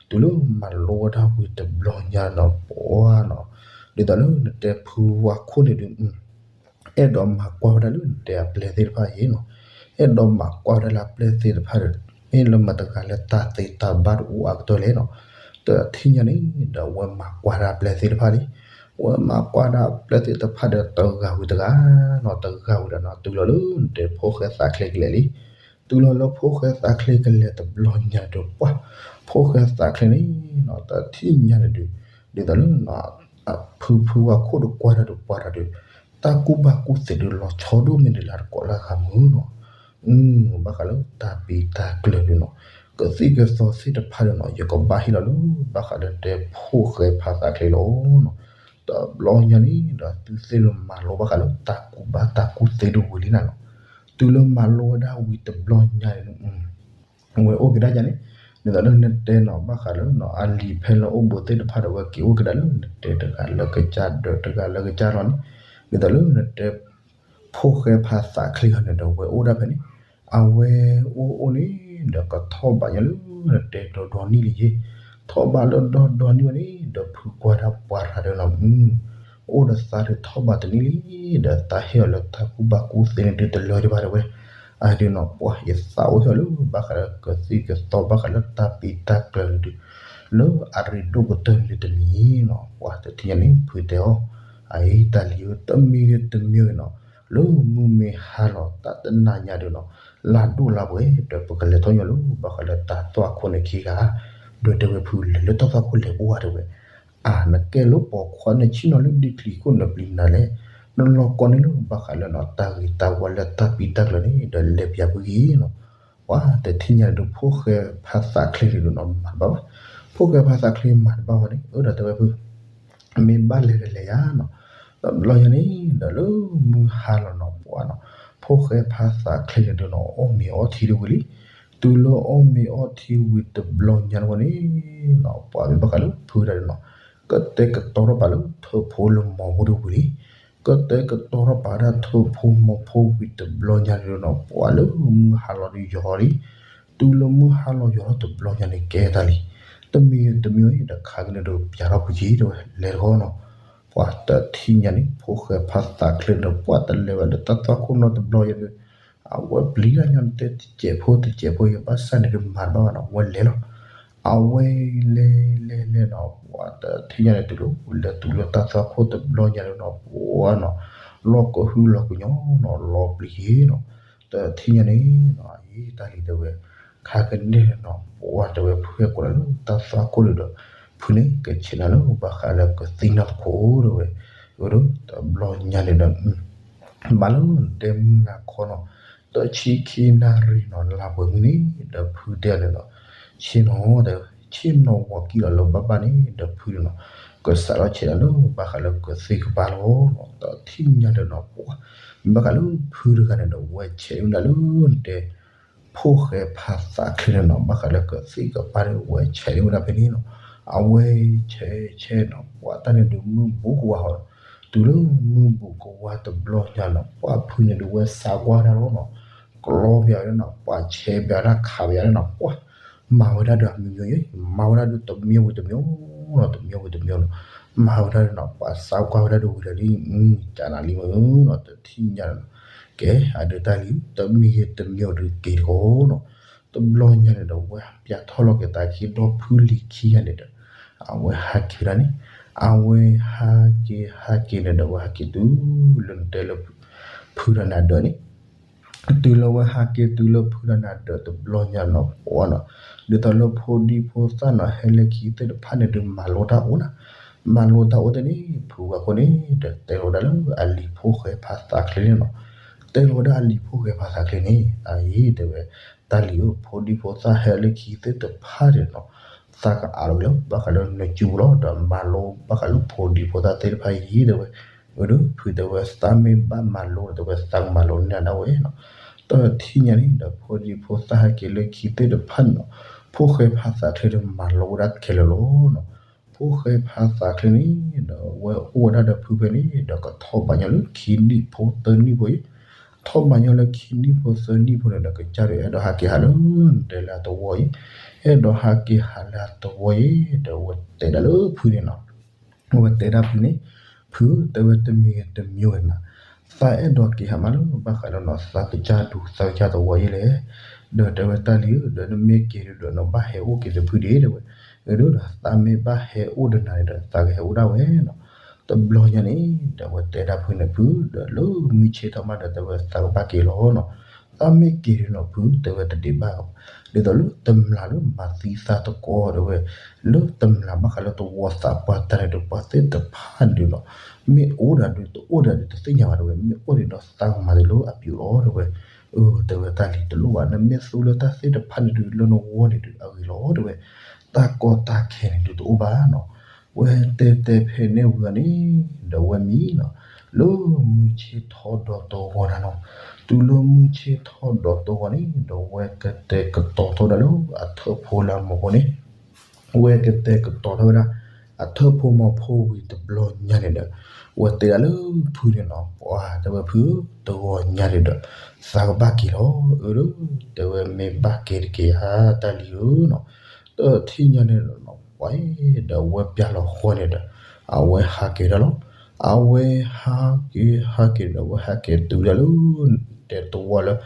တုၤလၢမၤလိဝဲဒၣ်ဝံၤတဘျီညါနီၤ ပှၤနီၤ ဒ်သိးလၢနတဲဖုဝါခိၣ်န့ၣ်ဒုး အဲၣ်ဒိးမၤကွၢ်ဝဲဒၣ်လၢနတဲအပျဲၢ်သ့ၣ်တဖၣ်အံၤနီၤ အဲၣ်ဒိးမၤကွၢ်ဝဲဒၣ်လၢအပျဲၢ်သ့ၣ်တဖၣ်ဒီး မ့ၢ်လၢမတၤတဂၤလၢတၢ်သ့တၢ်ဘၣ်တအိၣ်အကတၢၢ်လဲၣ်နီၤ တထံၣ်ညါန့ၣ်ဒီး ဝဲမၤကွၢ်ဒၣ်အပျဲၢ်သ့ၣ်တဖၣ်လံ ဝဲမၤကွၢ်ဒၣ်အပျဲၢ်သ့ၣ်တဖၣ်ဒီးတဂၤဝံၤတဂၤနီၤ တဂၤဝံၤဒီးနီၤ တုၤလီၤလၢနတဲဖိၣ်ဃဲသးချ့ကလဲၤလံ တုၤလီၤလၢဖိၣ်ဃဲသးချ့ကလဲၤတဘျီညါဒီး ပှၤဖိၣ်ဃဲသးချ့န့ၣ်နီၤ တထံၣ်ညါန့ၣ်ဒုး ဒ်သိးလၢ ဖုဖုဝါခိၣ်ဒီးကွၢ်တၢ်ဒီးပှၤတၢ်ဒီး တၢ်ကူၣ်ဘၣ်ကူၣ်သ့ဒုးလီၤဆီဒိၣ်မ့ၢ်ဒုးလၢတကိးလၢအဂၤမုၢ်နီၤ ဘၣ်ဃးလၢတၢ်ပံးတၢ်ကျၢၤဒုးနီၤ ကသံၣ်ကသီသ့ၣ်တဖၣ်ဒီးနီၤ ယကဘၣ်ဟ့ၣ်လီၤလၢ ဘၣ်ဃးလၢတဲဖိၣ်ဃဲဖးသးချ့လီၤနီၤ တဘျီညါန့ၣ်ဒီး သုသ့ၣ်လၢမၤလိဘၣ်ဃးလၢတၢ်ကူၣ်ဘၣ်တၢ်ကူၣ်သ့ဒၣ်ဝံၤလံနၤနီၤ တုၤလၢမၤလိဝဲဒၣ်ဝံၤတဘျီညါန့ၣ် ဝဲအိၣ်က့ၤဒၣ်ယၤန့ၣ် ဒ်သိးလၢနတဲနီၤ ဘၣ်ဃးလၢနီၤ အလံာ်ဖဲလၢအိၣ်ဘူးသ့ၣ်တဖၣ်ဒီး ဝဲက့ၤအိၣ်က့ၤဒၣ်လၢနတဲတဂၤလၢကစၢ်ဒီးတဂၤလၢကစၢ်လီၤန့ၣ် ဒ်သိးလၢနတဲ ဖိၣ်ဃဲဖးသးချ့ဂၤန့ၣ်ဒီး ဝဲအိၣ်ဒၣ်ဖဲန့ၣ် အဝဲအိၣ်အိၣ်န့ၣ်ဒီး ကထီၣ်ဘးညါလၢနတဲဒီဒီနံၣ်လံယ့ၣ် ထီၣ်ဘးလၢဒီဒီနံၣ်ဝဲန့ၣ်ဒီး ဖုကွၢ်တၢ်ပှၤတၢ်ဒီးနီၤ အိၣ်ဒီးသးဒီးထီၣ်ဘးတနံၣ်လံ ဒီးသးဟ့ၣ်အီၤလၢတၢ်ကူၣ်ဘၣ်ကူၣ်သ့န့ၣ်ဒုးတလၢဒံးဘၣ်တဲဝဲ အဒုးနီၤ ပှၤယသးအိၣ်ဟ့ၣ်အီၤလၢ ဘၣ်ဃးလၢကသံၣ်ကသီဘၣ်ဃးလၢတၢ်ပံးတၢ်ကျၢၤန့ၣ်ဒုး လၢအရ့ဒိၣ်ကတၢၢ်န့ၣ်တမံၤနီၤ ပှၤတထံၣ်ညါန့ၣ် ဖုတဲအီၤ အအံၤတၢ်လံၤဧၢ တမံၤဂ့ၤတမံၤဂ့ၤနီၤ လၢမုၢ်မ့ၢ်ဟါလီၤတၢ်တနၤညါဒုးနီၤ လါဒိၣ်လါပှဲၤဒီး ပကလဲၤထီၣ်ညီလၢ ဘၣ်ဃးလၢတၢ်သွၣ်ခိၣ်န့ၣ်ခံဂၤ ဒီးတဲဝဲဖုလဲၤလၢတၢ်သွၣ်ခိၣ်လဲၤပှၤတဲဝဲ အါ နကဲလၢပှၤခွါနဆံၣ်နီၤလၢဒံချံခိၣ်နပျံၤနၤလဲၣ် နလီၤကီန့ၣ်လၢဘၣ်ဃးလၢနီၤ တၢ်ဂ့ၤတၢ်ဝါလၢတၢ်ပံးတၢ်ကျၢၤန့ၣ် ဒီးလဲၤပၠးဖုဂ့ၤနီၤ ပှၤတထံၣ်ညါဒုးဖိၣ်ဃဲဖးသးချ့ဒုးနီၤ မၤတဘၣ်ဘၣ် ဖိၣ်ဃဲဖးသးချ့မၤတဘၣ်ဘၣ်န့ၣ် အၢဒီးတဲဝဲဖု မ့ၢ်ဘၣ်လဲၤဒီးလဲၤယၤနီၤ တဘျီညါန့ၣ်ဒီးလၢမုၢ်ဟါလီၤနီၤ ပှၤနီၤ ဖိၣ်ဃဲဖးသးချ့န့ၣ်ဒုးနီၤ အီၣ်မ့ၤအီထံဒၣ်ဝံၤလံ တုၤလၢအီၣ်မ့ၤအီထံဝံၤတဘျီညါန့ၣ်ဝဲန့ၣ်နီၤ ပှၤမ့ၢ်ဘၣ်ဃးလၢဖုတၢ်ဒုးနီၤ ကတဲာ်ကတီၤထီၣ်ပာ်လၢထၢၣ်ဖိလၢမီၤဖိဒၣ်ဝံၤလံ ကတဲာ်ကတီၤထီၣ်ပာ်ဝဲဒၣ်ထၢၣ်ဖိမီၤဖိဝံၤတဘျီညါန့ၣ်ဒုးနီၤ ပှၤလၢမုၢ်ဟါလီၤဒုးယီၤလံ တုၤ တုၤလၢမုၢ်ဟါလီၤယွၤထီၣ်တဘျီညါန့ၣ် ကဲတၢ်လံ, တမံၤတမံၤအံၤဒီးခါကန့ၣ်ဒီးပျးထီၣ်ဖုက့ၤဒီးဝဲလဲၤတခီနီၤ, ပှၤတထံၣ်ညါန့ၣ် ဖိၣ်ဃဲဖးသးချ့ဒီး ပှၤတလဲၤဝဲဒီးတၢ်သွၣ်ခိၣ်နီတဘျီယဲဒီး အဝဲပျံၤတၢ်ညီနုၢ်တဲတစဲးဖိတစဲးဖိယဘၣ်ဆၣ်န့ၣ်ဒီးမၤတဘၣ်ဘၣ်နီၤ အဝဲလဲၤလီၤ. အဝဲလဲၤလဲၤလဲၤနီၤ ပှၤတထံၣ်ညါန့ၣ်တုၤလၢ လဲၤတုၤလၢတၢ်သွၣ်ခိၣ်တဘျီညါလၢနီၤ ပှၤနီၤ လီၢ်ကဟုလီၤကညီနီၤ လီၤပျံၤယ့နီၤ, တထံၣ်ညါန့ၣ်နီၤ အံၤတၢ်လံၤတဲဝဲ ခါကန့ၣ်နီၤ ပှၤတဲဝဲဖုဟဲကိးနၤလၢတၢ်သွၣ်ခိၣ်န့ၣ်ဒီး ဖုန့ၣ်ကဆဲးနၤလၢဘၣ်ဃးလၢကသံၣ်နီၢ်တခိၣ်တဲဝဲ, အဒိ တဘျီညါန့ၣ်ဒီး ဘၣ်လၢနတဲမုၢ်နၤခီနီၤ တဆံခံနၣ်ရံၣ်နီၤ လါပှဲၤမုၢ်န့ၣ် ဒီးဖုတဲန့ၣ်ဒီး ဆ့ၣ်နီၤတဲဝဲ ဆ့ၣ်နီၤဝီၤကံၣ်လီၤလၢဘၣ်ဘၣ်န့ၣ် ဒီးဖုန့ၣ်နီၤ ကစးထီၣ်ဆဲးနၤလၢဘၣ်ဃးလၢကသံၣ်ကပၤလီၤနီၤ တထံၣ်ညါန့ၣ်ဒီး ပှၤ မ့ၢ်ဘၣ်ဃးလၢဖုတဂၤန့ၣ်ဒီး ဝဲဆဲးဝဲဒၣ်လၢနတဲ ဖိၣ်ဃဲဖးသးချ့န့ၣ်နီၤ ဘၣ်ဃးလၢကသံၣ်ကပၤန့ၣ် ဝဲဆဲးဝဲဒၣ်ဖဲန့ၣ်နီၤ, အဝဲဆဲးဆဲးနီၤ ပှၤတၢ်န့ၣ်ဒုးမုၢ်ဘူးကဝါဟီ, တုၤလၢမုၢ်ဘူးကဝါတဘျီညါနီၤ ပှၤဖုန့ၣ်ဒုးဝဲစးကွၢ်တၢ်လီၤနီၤ, ကျီဘၣ်ဝဲဒၣ်နီၤ ပှၤဆဲးဘၣ်ဝဲဒၣ်ခးဘၣ်ဝဲဒၣ်နီၤ ပှၤ မၤဝဲဒၣ်ဒီးအမံၤမံၤယဲ မၤဝဲဒၣ်ဒီးတမံၤဝံၤတမံၤနီၤ တမံၤဝံၤတမံၤနီၤ, မၤဝဲဒၣ်နီၤ ပှၤစးကွၢ်ဝဲဒၣ်ဒီးဝံၤလီၤလံ, ကနၤလံမ့ၢ်နီၤ တထံၣ်ညါနီၤ ကဲ အဒုးတၢ်လံ တမံၤယဲတမံၤအံၤဒုးက့ၤတကီးနီၤ, တဘျီညါန့ၣ်ဒီး ဝဲပျးထီၣ်လီၤက့ၤသးခံဒီဖုလံၤခံဂၤန့ၣ်ဒီး အဝဲဟးက့ၤဝဲဒၣ်န့ၣ်, အဝဲဟးက့ၤဟးက့ၤန့ၣ်ဒီး ဝဲဟးက့ၤတုၤလၢနတဲလၢ ဖုဒီးနၤဒၢးန့ၣ် တုၤလၢဝဲဟးက့ၤတုၤလၢဖုဒီးနၤဒၢးတဘျီညါနီၤ ပှၤနီၤ, ဒ်သိးလၢဖိဒံဖိသၣ်နီၤ ဟဲလၢခံသ့ၣ်တဖၣ်န့ၣ်ဒီး မၤလိတၢ်အိၣ်နၤ, မၤလိတၢ်အိၣ်တန့ၣ် ဖုဝဲခိၣ်န့ၣ်ဒီး တဲလီၤဝဲဒၣ်လၢအလံၤဖိၣ်ဃဲဖးသးချ့န့ၣ်နီၤ, တဲလီၤဝဲဒၣ်အလံၤဖိၣ်ဃဲဖးသးချ့န့ၣ် အအံၤတဲဝဲ တၢ်လံၤဧၢ ဖိဒံဖိသၣ်ဟဲလၢခံသ့ၣ်တဖၣ်န့ၣ်နီၤ သးကအးလီၤက့ၤလီၤ ဘၣ်ဃးလၢနစုပူၤလီၤ ဒီးမၤလိဘၣ်ဃးလၢဖိဒံဖိသၣ်သ့ၣ်တဖၣ်အံၤတဲဝဲ, အဒုး ဖုတဲဝဲ သးမ့ၢ်ဘၣ်မၤလိဒီးတဲဝဲ သးကမၤလိန့ၢ်ဒၣ်ဝဲနီၤ, တထံၣ်ညါန့ၣ်ဒီး ဖိဒံဖိသၣ်ဟဲက့ၤလၢခံသ့ၣ်တဖၣ်န့ၣ်နီၤ, ဖိၣ်ဃဲဖးသးချ့ဒီးမၤလိဝဲဒၣ်ခဲလၢာ်လီၤနီၤ, ဖိၣ်ဃဲဖးသးချ့န့ၣ်ဒီး ဝဲအိၣ်ဝဲဒၣ်ဒီးဖုဖဲန့ၣ်ဒီး ကထီၣ်ဘးညီလၢခံနံၣ်ဖိသၢနံၣ်ဖိအံၤ, ထီၣ်ဘးညီလၢခံနံၣ်ဖိသၢနံၣ်ဖိန့ၣ်ဒီး ကစၢ်ဒီးအဲၣ်ဒိးဟးက့ၤဟးလၢ တဲလၢအသဝီအံၤ, အဲၣ်ဒိးဟးက့ၤဟးလၢအသဝီအံၤ ဒီးဝဲတဲဒၣ်လၢဖုန့ၣ်နီၤ ဝဲတဲဒၣ်ဖုန့ၣ်, ဖုတဲဝဲတမံၤတမံၤဝဲနီၤ, သးအဲၣ်ဒိးက့ၤဟးမးလၢဘၣ်ဃးလၢနီၤ သးကစၢ်ဒူသးကစၢ်သဝီယဲလဲၣ်, ဒီးတဲဝဲတၢ်လံၤဧၢ ဒီးနမ့ၢ်က့ၤဒီးနီၤ ဘၣ်ဟဲအိၣ်က့ၤဒီးဖုဒံးတဲဝဲ, အဒိဒီးသးမ့ၢ်ဘၣ်ဟဲအိၣ်ဒီးနၤန့ၣ်ဒီး သးကဟဲအိၣ်ဒၣ်ဝဲနီၤ, တဘျီညါန့ၣ် ဒီးဝဲတဲဒၣ်ဖုန့ၣ်ဖု ဒီးလၢမုၢ်ဆ့ၣ်ထီၣ်မးဒီးတဲဝဲသးကဘၣ်က့ၤလီၤနီၤ, သးမ့ၢ်က့ၤဒီးနီၤဖုတဲဝဲတဒံးဘၣ် ဒ်သိးလၢတမျာ်လၢမၤသံသးတကိးတဲဝဲ, လၢတမျာ်ဘၣ်ဃးလၢသဝီသးပှၢ်တၢ်န့ၣ်ဒီး ပှၤသ့ၣ်တဖၣ်န့ၣ်ဒီးနီၤ, မ့ၢ်အိၣ်ဒၣ်ဒီးတအိၣ်ဒၣ်ဒီးတသ့ၣ်ညါဘၣ်တဲဝဲ, မ့ၢ်အိၣ်ဒၣ်ဒီးသးကမၤတၢ်လၢအပျုၤလီၤတဲဝဲ, အၢ တဲဝဲတၢ်လံၤတလိၣ်ဘၣ် နမ့ၢ်သူလၢတၢ်သ့ၣ်တဖၣ်န့ၣ်ဒီး လၢနဂီၢ်န့ၣ်ဒီးအဂ့ၤလီၤတဲဝဲ, တၢ်ကီတၢ်ခဲန့ၣ်ဒီးတအိၣ်ဘၣ်နီၤ ဝဲတဲတဲဖဲန့ၣ်ဝံၤန့ၣ် ဒီးဝဲမံနီၤ, လၢမုၢ်ဆ့ၣ်ထီၣ်ဒီးတဂီၤနၤနီၤ, တုၤလၢမုၢ်ဆ့ၣ်ထီၣ်ဒီးတဂီၤန့ၣ် ဒီးဝဲကတဲာ်ကတီၤထီၣ်ဝဲဒၣ်လၢအထၢၣ်ဖိလၢအမိၢ်ဖိန့ၣ်, ဝဲကတဲာ်ကတီၤထီၣ်ဝဲဒၣ် အထၢၣ်ဖိမိၢ်ဖိဝံၤတဘျီညါန့ၣ်ဒီး ဝဲတဲဒၣ်လၢဖုန့ၣ်နီၤ, ပှၤတဲဝဲဖု တဂီၤညါန့ၣ်ဒီး သးကဘၣ်က့ၤလီၤ, အၢ တဲဝဲမ့ၢ်ဘၣ်က့ၤတက့ၢ်ဧါ တၢ်လံၤဧၢနီၤ, တထံၣ်ညါန့ၣ်ဒီးနီၤ ပှၤ ဒီးဝဲပျၢ်လီၤဃီန့ၣ်ဒီး အဝဲဟးက့ၤဒၣ်လီၤ, အဝဲဟးက့ၤဟးက့ၤဒီး အဝဲဟးက့ၤတုၤဒၣ်လၢ တဲသဝီလၢ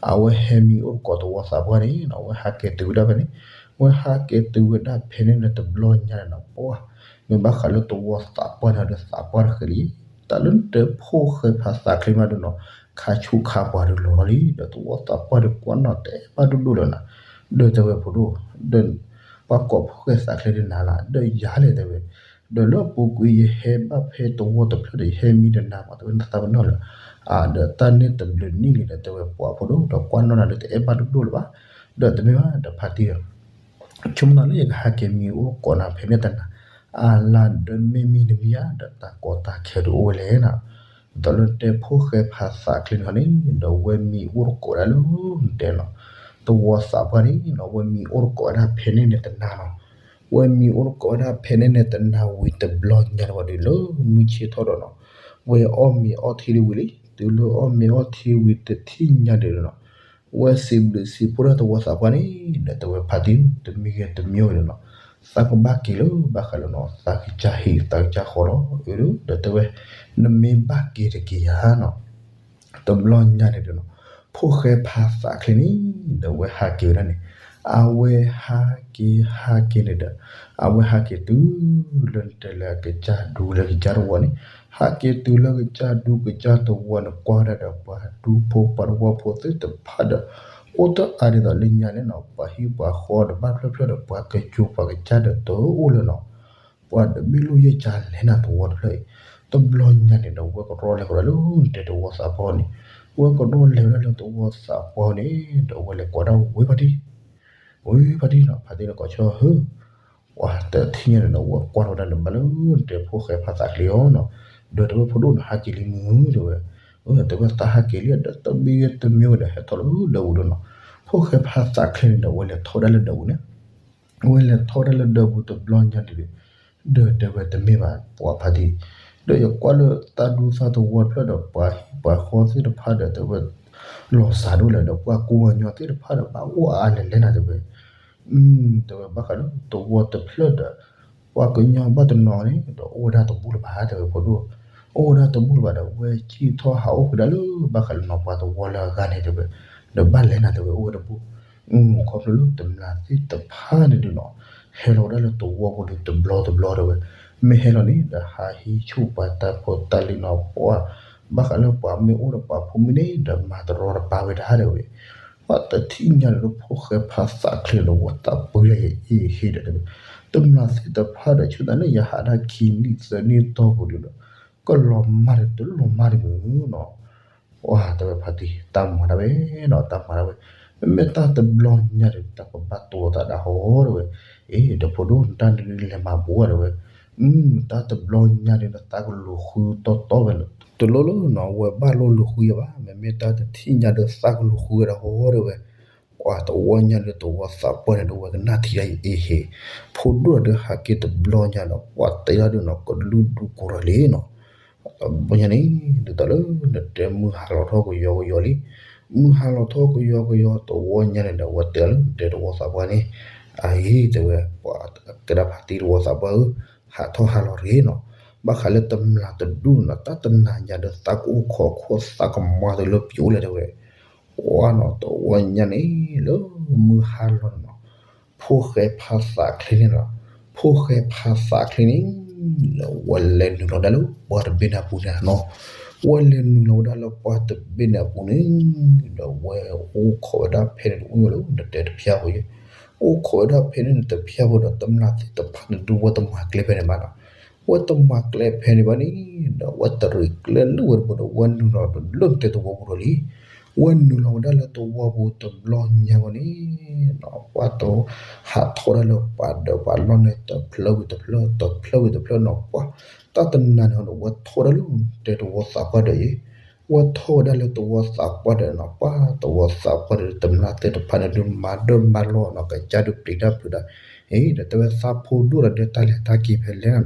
အဝဲဟဲမံအိၣ်တကိးသဝီသးပှၢ်န့ၣ် အဝဲဟးက့ၤတုၤဝဲဒၣ်ဖဲန့ၣ်, အဝဲဟးက့ၤတုၤဝဲဒၣ်ဖဲန့ၣ်ဒီးတဘျီညါန့ၣ်နီၤ ပှၤ မ့ၢ်ဘၣ်ဃးလၢသဝီသးပှၢ်န့ၣ်ဒီးသးပှၢ်တဃဲၤလံ, တၢ်လၢနတဲဖိၣ်ဃဲဖးသးချ့မးဒီးနီၤ ခါဆူၣ်ခါပှၤဒီးလီၤလံ ဒီးသဝီသးပှၢ်ဒီးကွၢ်နီၤတဲဘၣ်ဒိၣ်ဒိၣ်လၢၤနၤ, ဒီးတဲဝဲဖိဒိၣ် ဒီး ပှၤကိးဖိၣ်ဃဲသးချ့ဒီးနၤလၢ ဒီးယၤလဲၣ်တဲဝဲ, ဒီးလၢအပူၤကွံာ်ယဟဲဘၣ်ဖဲသဝီတဖျၢၣ်ဒီး ယဟဲမံဒီးနၤမး တဲဝဲနသးပ့ၤနီၣ်လၢၤ, ဒီးတၢ်န့ၣ်တဘျုးနံၣ်လံဒီး တဲဝဲပှၤဖိဒိၣ် ဒီးကွၢ်နီၣ်နၤဒီးတအဲၣ်ဘၣ်ဒိၣ်ဒိၣ်လၢၤဘၣ်, ဒီးတမ့ၢ်ဘၣ်ဒီးဖါတံၢ်ဧၢ ဆိကမိၣ်နၤလၢယကဟဲက့ၤမံအိၣ်ကိးနၤဖဲန့ၣ်တနၤ, အလါဒီးမ့ၢ်မံတမံၤဧါ ဒီးတၢ်ကီတၢ်ခဲဒုးအိၣ်ဝဲလဲၣ်နၤ, ဒီးလၢတဲဖိၣ်ဃဲဖးသးချ့န့ၣ်န့ၣ် ဒီးဝဲမံအိၣ်တကိးဒၣ်လၢ တဲနီၤ သဝီသးပှၢ်န့ၣ်နီၤ ဝဲမံအိၣ်တကိးဝဲဒၣ်ဖဲန့ၣ်န့ၣ်တနၤနီၤ, ဝဲမံအိၣ်တကိးဝဲဒၣ်ဖဲန့ၣ်န့ၣ်တနၤဝံၤတဘျီညါန့ၣ်ဝံၤဒီးလၢမုၢ်ဆ့ၣ်ထီၣ်ဒီးနီၤ, ဝဲအီၣ်မ့ၤအီထံဒၣ်ဝံၤလံ, တုၤလၢအီၣ်မ့ၤအီထံဝံၤတထံၣ်ညါဒီးနီၤ ဝဲစံးဘျုးစံးဖှိၣ်ဒၣ်သဝီသးပှၢ်န့ၣ် ဒီးတဲဝဲဖါတံၢ် တမံၤဂ့ၤတမံၤဂ့ၤဒီးနီၤ, သးကဘၣ်က့ၤလၢဘၣ်ဃးလၢနီၤ သးကစၢ်ဟံၣ်သးကစၢ်ဃီလီၤ အၢ ဒီးတဲဝဲ နမ့ၢ်ဘၣ်က့ၤတက့ၤယၤနီၤ တဘျီညါန့ၣ်ဒီးနီၤ ဖိၣ်ဃဲဖါသးချ့န့ၣ် ဒီးဝဲဟးက့ၤဝဲဒၣ်န့ၣ် အဝဲဟးက့ၤဟးက့ၤန့ၣ်ဒီး အဝဲဟးက့ၤတုၤလၢတဲလၢအကစၢ်ဒူလၢကစၢ်သဝီန့ၣ် ဟးက့ၤတုၤလၢကစၢ်ဒူကစၢ်သဝီန့ၣ် ကွၢ်ဝဲဒၣ်ဒီးပှၤဒူဖိပှၤသဝီဖိသ့ၣ်တဖၣ်ဒီး အိၣ်တအါဒ်သိးလၢညါန့ၣ်နီၤ ပှၤဟံၣ်ပှၤဃီဒီးဘၣ်ဖျၢၣ်ဖျၢၣ်ဒီးပှၤကစၢ်ပှၤကစၢ်ဒီးတအိၣ်လၢၤနီၤ ပှၤတဘ့ၣ်လိၣ်ယဲၢ်ကၢလဲၤနၤသဝီတဖျၢၣ်အံၤ တဘျီညါန့ၣ်ဒီး ဝဲကရီလဲၤဝဲဒၣ်လၢတဲသဝီသးပှၢ်န့ၣ် ဝဲကရီလဲၤဝဲဒၣ်လၢသဝီသးပှၢ်န့ၣ် ဒီးဝဲလဲၤကွၢ်ဒၣ်ဝဲဖါတံၢ် ဝဲဖါတံၢ်နီၤ ဖါတံၢ်လၢကီၢ်ဆၢဟၢ ပှၤတထံၣ်ညါန့ၣ်ဒီး ဝဲကွၢ်ထီၣ်ဝဲဒၣ်န့ၣ် ဘၣ်လၢတဲဖိၣ်ဃဲဖါသးချ့အီၤနီၤ ဒီးတဲဝဲဖိဒိၣ်န့ၣ် ဟးက့ၤလံမုၢ်တဲဝဲ တဲဝဲသးဟးက့ၤလံဒီး တဘ့ၣ်ဂ့ၤတမံၤဂ့ၤဒီးဟဲထီၣ်လၢဒၢးပူၤဒီးနီၤ ဖိၣ်ဃဲဖါသးချ့န့ၣ်ဒီး ဝဲလဲၤထီၣ်ဝဲဒၣ်လၢဒၢးပူၤန့ၣ် ဝဲလဲၤထီၣ်ဝဲဒၣ်လၢဒၢးပူၤတဘျီညါန့ၣ်ဒီး ဒီးတဲဝဲတမ့ၢ်ဘၣ်ပှၤဖါတံၢ် ဒီးယကွၢ်လၢသးဒူသးသဝီတဖျၢၣ်ဒီး ပှၤဟံၣ်ပှၤဃီသ့ၣ်တဖၣ်ဒီးတဲဝဲ လီၤစှၤဒိၣ်လဲၣ်ဒီး ပှၤကူပှၤကညီသ့ၣ်တဖၣ်ဒီး ဘၣ်အိၣ်အါအါလဲၣ်လဲၣ်နၤတဲဝဲ တဲဝဲဘၣ်ဃးလၢသဝီတဖျၢၣ်ဒီး ပှၤကညီဘၣ်တနီၤန့ၣ်ဒီး အိၣ်ဝဲဒၣ်တဘူၣ်လၢၤဘၣ်တဲဝဲဖိဒိၣ် အိၣ်ဝဲဒၣ်တဘူၣ်လၢၤဘၣ်ဒီး ဝဲစံၣ်ထီၣ်ဟးအိၣ်ဃုာ်ဒၣ်လၢဘၣ်ဃးလၢနီၤပှၤသဝီလၢအဂၤန့ၣ်တဲဝဲ ဒီးဘၣ်လဲၣ်နၤတဲဝဲအိၣ်ဝဲတဘူၣ် ခီဖျိလၢတမျၢ်သ့ၣ်တဖၣ်န့ၣ်ဒုးနီၤ ဟဲလီၤဝဲဒၣ်လၢသဝီပူၤဒီးတဘျီတဘျီတဲဝဲ မ့ၢ်ဟဲလီၤန့ၣ်ဒီး ဟးဟံးဆူၣ်ပှၤတၢ်ဖိတၢ်လံၤနီၤ ပှၤ ဘၣ်ဃးလၢပှၤမ့ၢ်အိၣ်ဒီးပှၤဖိမုၣ်န့ၣ်ဒီး မၤတရီတပါဝဲဒၣ်တဲဝဲ ပှၤတထံၣ်ညါန့ၣ်ဒီး ဖိၣ်ဃဲဖါသးချ့ဒီး ဝဲသးပှၢ်လၢယအ့ဟ့ဒီးတဲဝဲ တမျၢ်သ့ၣ်တဖၣ်ဒီး ဆူသးန့ၣ် ယဟးဒၣ်ခံနံၣ်သၢနံၣ်တီၢ်ပူၤဒီး ကလီၤမၢ်ဒီးတလီၤမၢ်ဒံးမုၢ်နီၤ ပှၤတဲဝဲဖါတံၢ် တၢ်မၤဒၣ်ဝဲနီၤ တၢ်မၤဒၣ်ဝဲ မ့မ့ၢ်တၢ်တဘျီညါဒီး တၢ်ကဘၣ်တိၢ်သးဒၣ်ဟီတဲဝဲ အ့ ဒီးဖိဒိၣ် တၢ်နုၤလဲၤမၤဘူးတဲဝဲ တၢ်တဘျီညါဒီး နသးကလူၤဃုတီတီဝဲလၢ တလိၣ်လၢနီၤ ဝဲဘၣ်လိၣ်လူၤဃုယၤဘၣ် မ့မ့ၢ်တၢ်တထံၣ်ညါဒီးသးကလူၤဃုဝဲဒၣ်ဟီတဲဝဲ ပှၤတဝီညါဒီးသဝီသးပှၢ်န့ၣ်ဒီး ဝဲကနၣ်ထံၣ်ဒၣ်ယအ့ဟ့ ဖိဒိၣ်ဒီးဟးက့ၤတဘျီညါဒီး ပှၤတဲဒၣ်ဒုးနီၤ ကလုၢ်ဒူကိးထီၣ်လံနီၤ တဘျီညါန့ၣ် ဒ်သိးလၢနတဲမုၢ်ဟါလီၤထီၣ်ကယီကယီလံ မုၢ်ဟါလီၤထီၣ်ကယီကယီတဝီညါန့ၣ်ဒီး ဝဲတဲလၢနတဲသဝီသးပှၢ်န့ၣ် အဂ့ၤတဲဝဲ ပှၤကဲဒၣ်ဖါတံၢ်သဝီသးပှၢ်ဧၢ ဟးထီၣ်ဟးလီၤတဂ့ၤနီၤ ဘၣ်ဃးလၢတမျၢ်တဒူၣ်နီၤ တၢ်တနၤညါဒီးသးကအိၣ်ခိးခိၣ်သးကမၤသုလၢပျိၤလဲၣ်တဲဝဲ ပှၤနီၤ တဝီညါန့ၣ် လၢမုၢ်ဟါလီၤန့ၣ်နီၤ ဖိၣ်ဃဲဖါသးချ့န့ၣ်နီၤ ဖိၣ်ဃဲဖါသးချ့န့ၣ် ဝဲလဲၤနုာ်လီၤဝဲဒၣ်လၢပှၤတဘ့ၣ်န့ၣ်အပူၤန့ၣ်နီၤ ဝဲလဲၤနုာ်လီၤဝဲဒၣ်လၢပှၤတဘ့ၣ်န့ၣ်အပူၤန့ၣ် ဒီးဝဲအိၣ်ခိးဝဲဒၣ်ဖဲန့ၣ်တအိၣ်ညိလၢနတဲတဖျၢၣ်ဖိယဲ အိၣ်ခိးဝဲဒၣ်ဖဲန့ၣ်နတဖျၢၣ်ဖိဒီး တမျၢ်သ့ၣ်တဖၣ်န့ၣ်ဒုး ဝဲတမၤကျဲဖဲန့ၣ်ဘၣ်နီၤ ဝဲတမၤကျဲဖဲန့ၣ်ဘၣ်န့ၣ် ဒီးဝဲတရံးကျဲလၢဝဲတဘိဒီး ဝဲနုာ်လီၤလၢနတဲသဝီပူၤဒီးလံ ဝဲနုာ်လီၤဝဲဒၣ်လၢသဝီပူၤတဘျီညါဝဲန့ၣ် ပှၤတ ဟးထီၣ်ဝဲဒၣ်လၢပှၤဒၢးပှၤလီၢ်န့ၣ် တဖျၢၣ်ဝံၤတဖျၢၣ် တဖျၢၣ်ဝံၤတဖျၢၣ်နီၤ ပှၤ တၢ်တနၤန့ၣ်ဒီး ဝဲထီၣ်ဝဲဒၣ်လၢတဲသဝီသးပှၢ်ဒီးအံၤ ဝဲထီၣ်ဝဲဒၣ်လၢသဝီသးပှၢ်ဒီးနီၤ ပှၤသဝီသးပှၢ်ဒီး တမျၢ်သ့ၣ်တဖၣ်န့ၣ်ဒုး မၤဒၢမၤလီၤနီၤ ကစၢ်ဒုးပျံၤတၢ်ဖုးတၢ် အံၤ ဒီးတဲဝဲသးဖိဒိၣ်ဒီး ဒဲတၢ်လဲၤတၢ်က့ၤဖဲလဲၣ်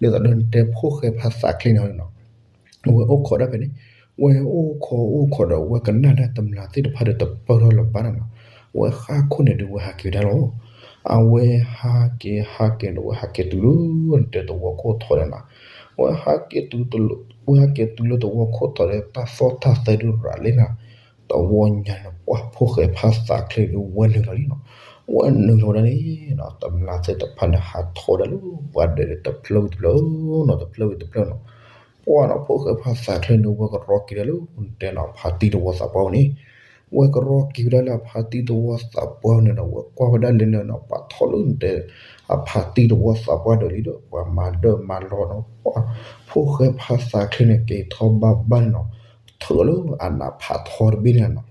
နီၤ ဒ်သိးဒီးနတဲဖိၣ်ဃဲဖါသးချ့န့ၣ်နီၤ ဝဲအိၣ်ခိးဒၣ်ဖဲန့ၣ် ဝဲအိၣ်ခိးအိၣ်ခိးဒီး ဝဲကနၣ်ဒၣ်တမျၢ်သ့ၣ်တဖၣ်ဒီးတပၢၢ်ထီၣ်လၢၤဘၣ်နီၤ ဝဲဃၣ်ခိၣ်န့ၣ်ဒုး ဝဲဟးက့ၤဝဲဒၣ်လီၤ အဝဲဟးက့ၤဟးက့ၤဒီး ဝဲဟးက့ၤတုၤလၢ တဲသဝီခိၣ်ထီၣ်ဒီးနီၤ ဝဲဟးက့ၤတုၤ ဝဲဟးက့ၤတုၤလၢသဝီခိၣ်ထီၣ်ဒီး တၢ်သီၣ်တၢ်သဲဒုးရၤလံနီၤ တဝီညါန့ၣ် ပှၤဖိၣ်ဃဲဖါသးချ့ဒုး ဝဲနုာ်လီၤလံနီၤ ဝဲနုာ်လီၤဝဲဒၣ်န့ၣ်နီၤ တမျၢ်သ့ၣ်တဖၣ်န့ၣ် ဟးထီၣ်ဝဲဒၣ်လၢပှၤဒၢးဒီး တဖျၢၣ်ဝံၤတဖျၢၣ်နီၤ တဖျၢၣ်ဝံၤတဖျၢၣ်နီၤ ပှၤနီၤ ဖိၣ်ဃဲဖါသးချ့န့ၣ် ဝဲကရီက့ၤဒၣ်လၢ တဲနီၤ ဖါတံၢ်သဝီသးပှၢ်ဝဲန့ၣ် ဝဲကရီက့ၤဝဲဒၣ်လၢအဖါတံၢ်သဝီသးပှၢ်န့ၣ်ဒီး ဝဲကွၢ်ဝဲဒၣ်လဲၣ်န့ၣ်နီၤ ပာ်ထီၣ်လၢနတဲ အဖါတံၢ်သဝီသးပှၢ်ဒီးလံဒီး ပှၤမၤဒၢမၤလီၤနီၤ ပှၤ ဖိၣ်ဃဲဖါသးချ့န့ၣ် က့ၤထီၣ်ဘၣ်ဘၣ်န့ၣ်နီၤ ထုးလၢအနးဖးထီတဘ့ၣ်န့ၣ်နီၤ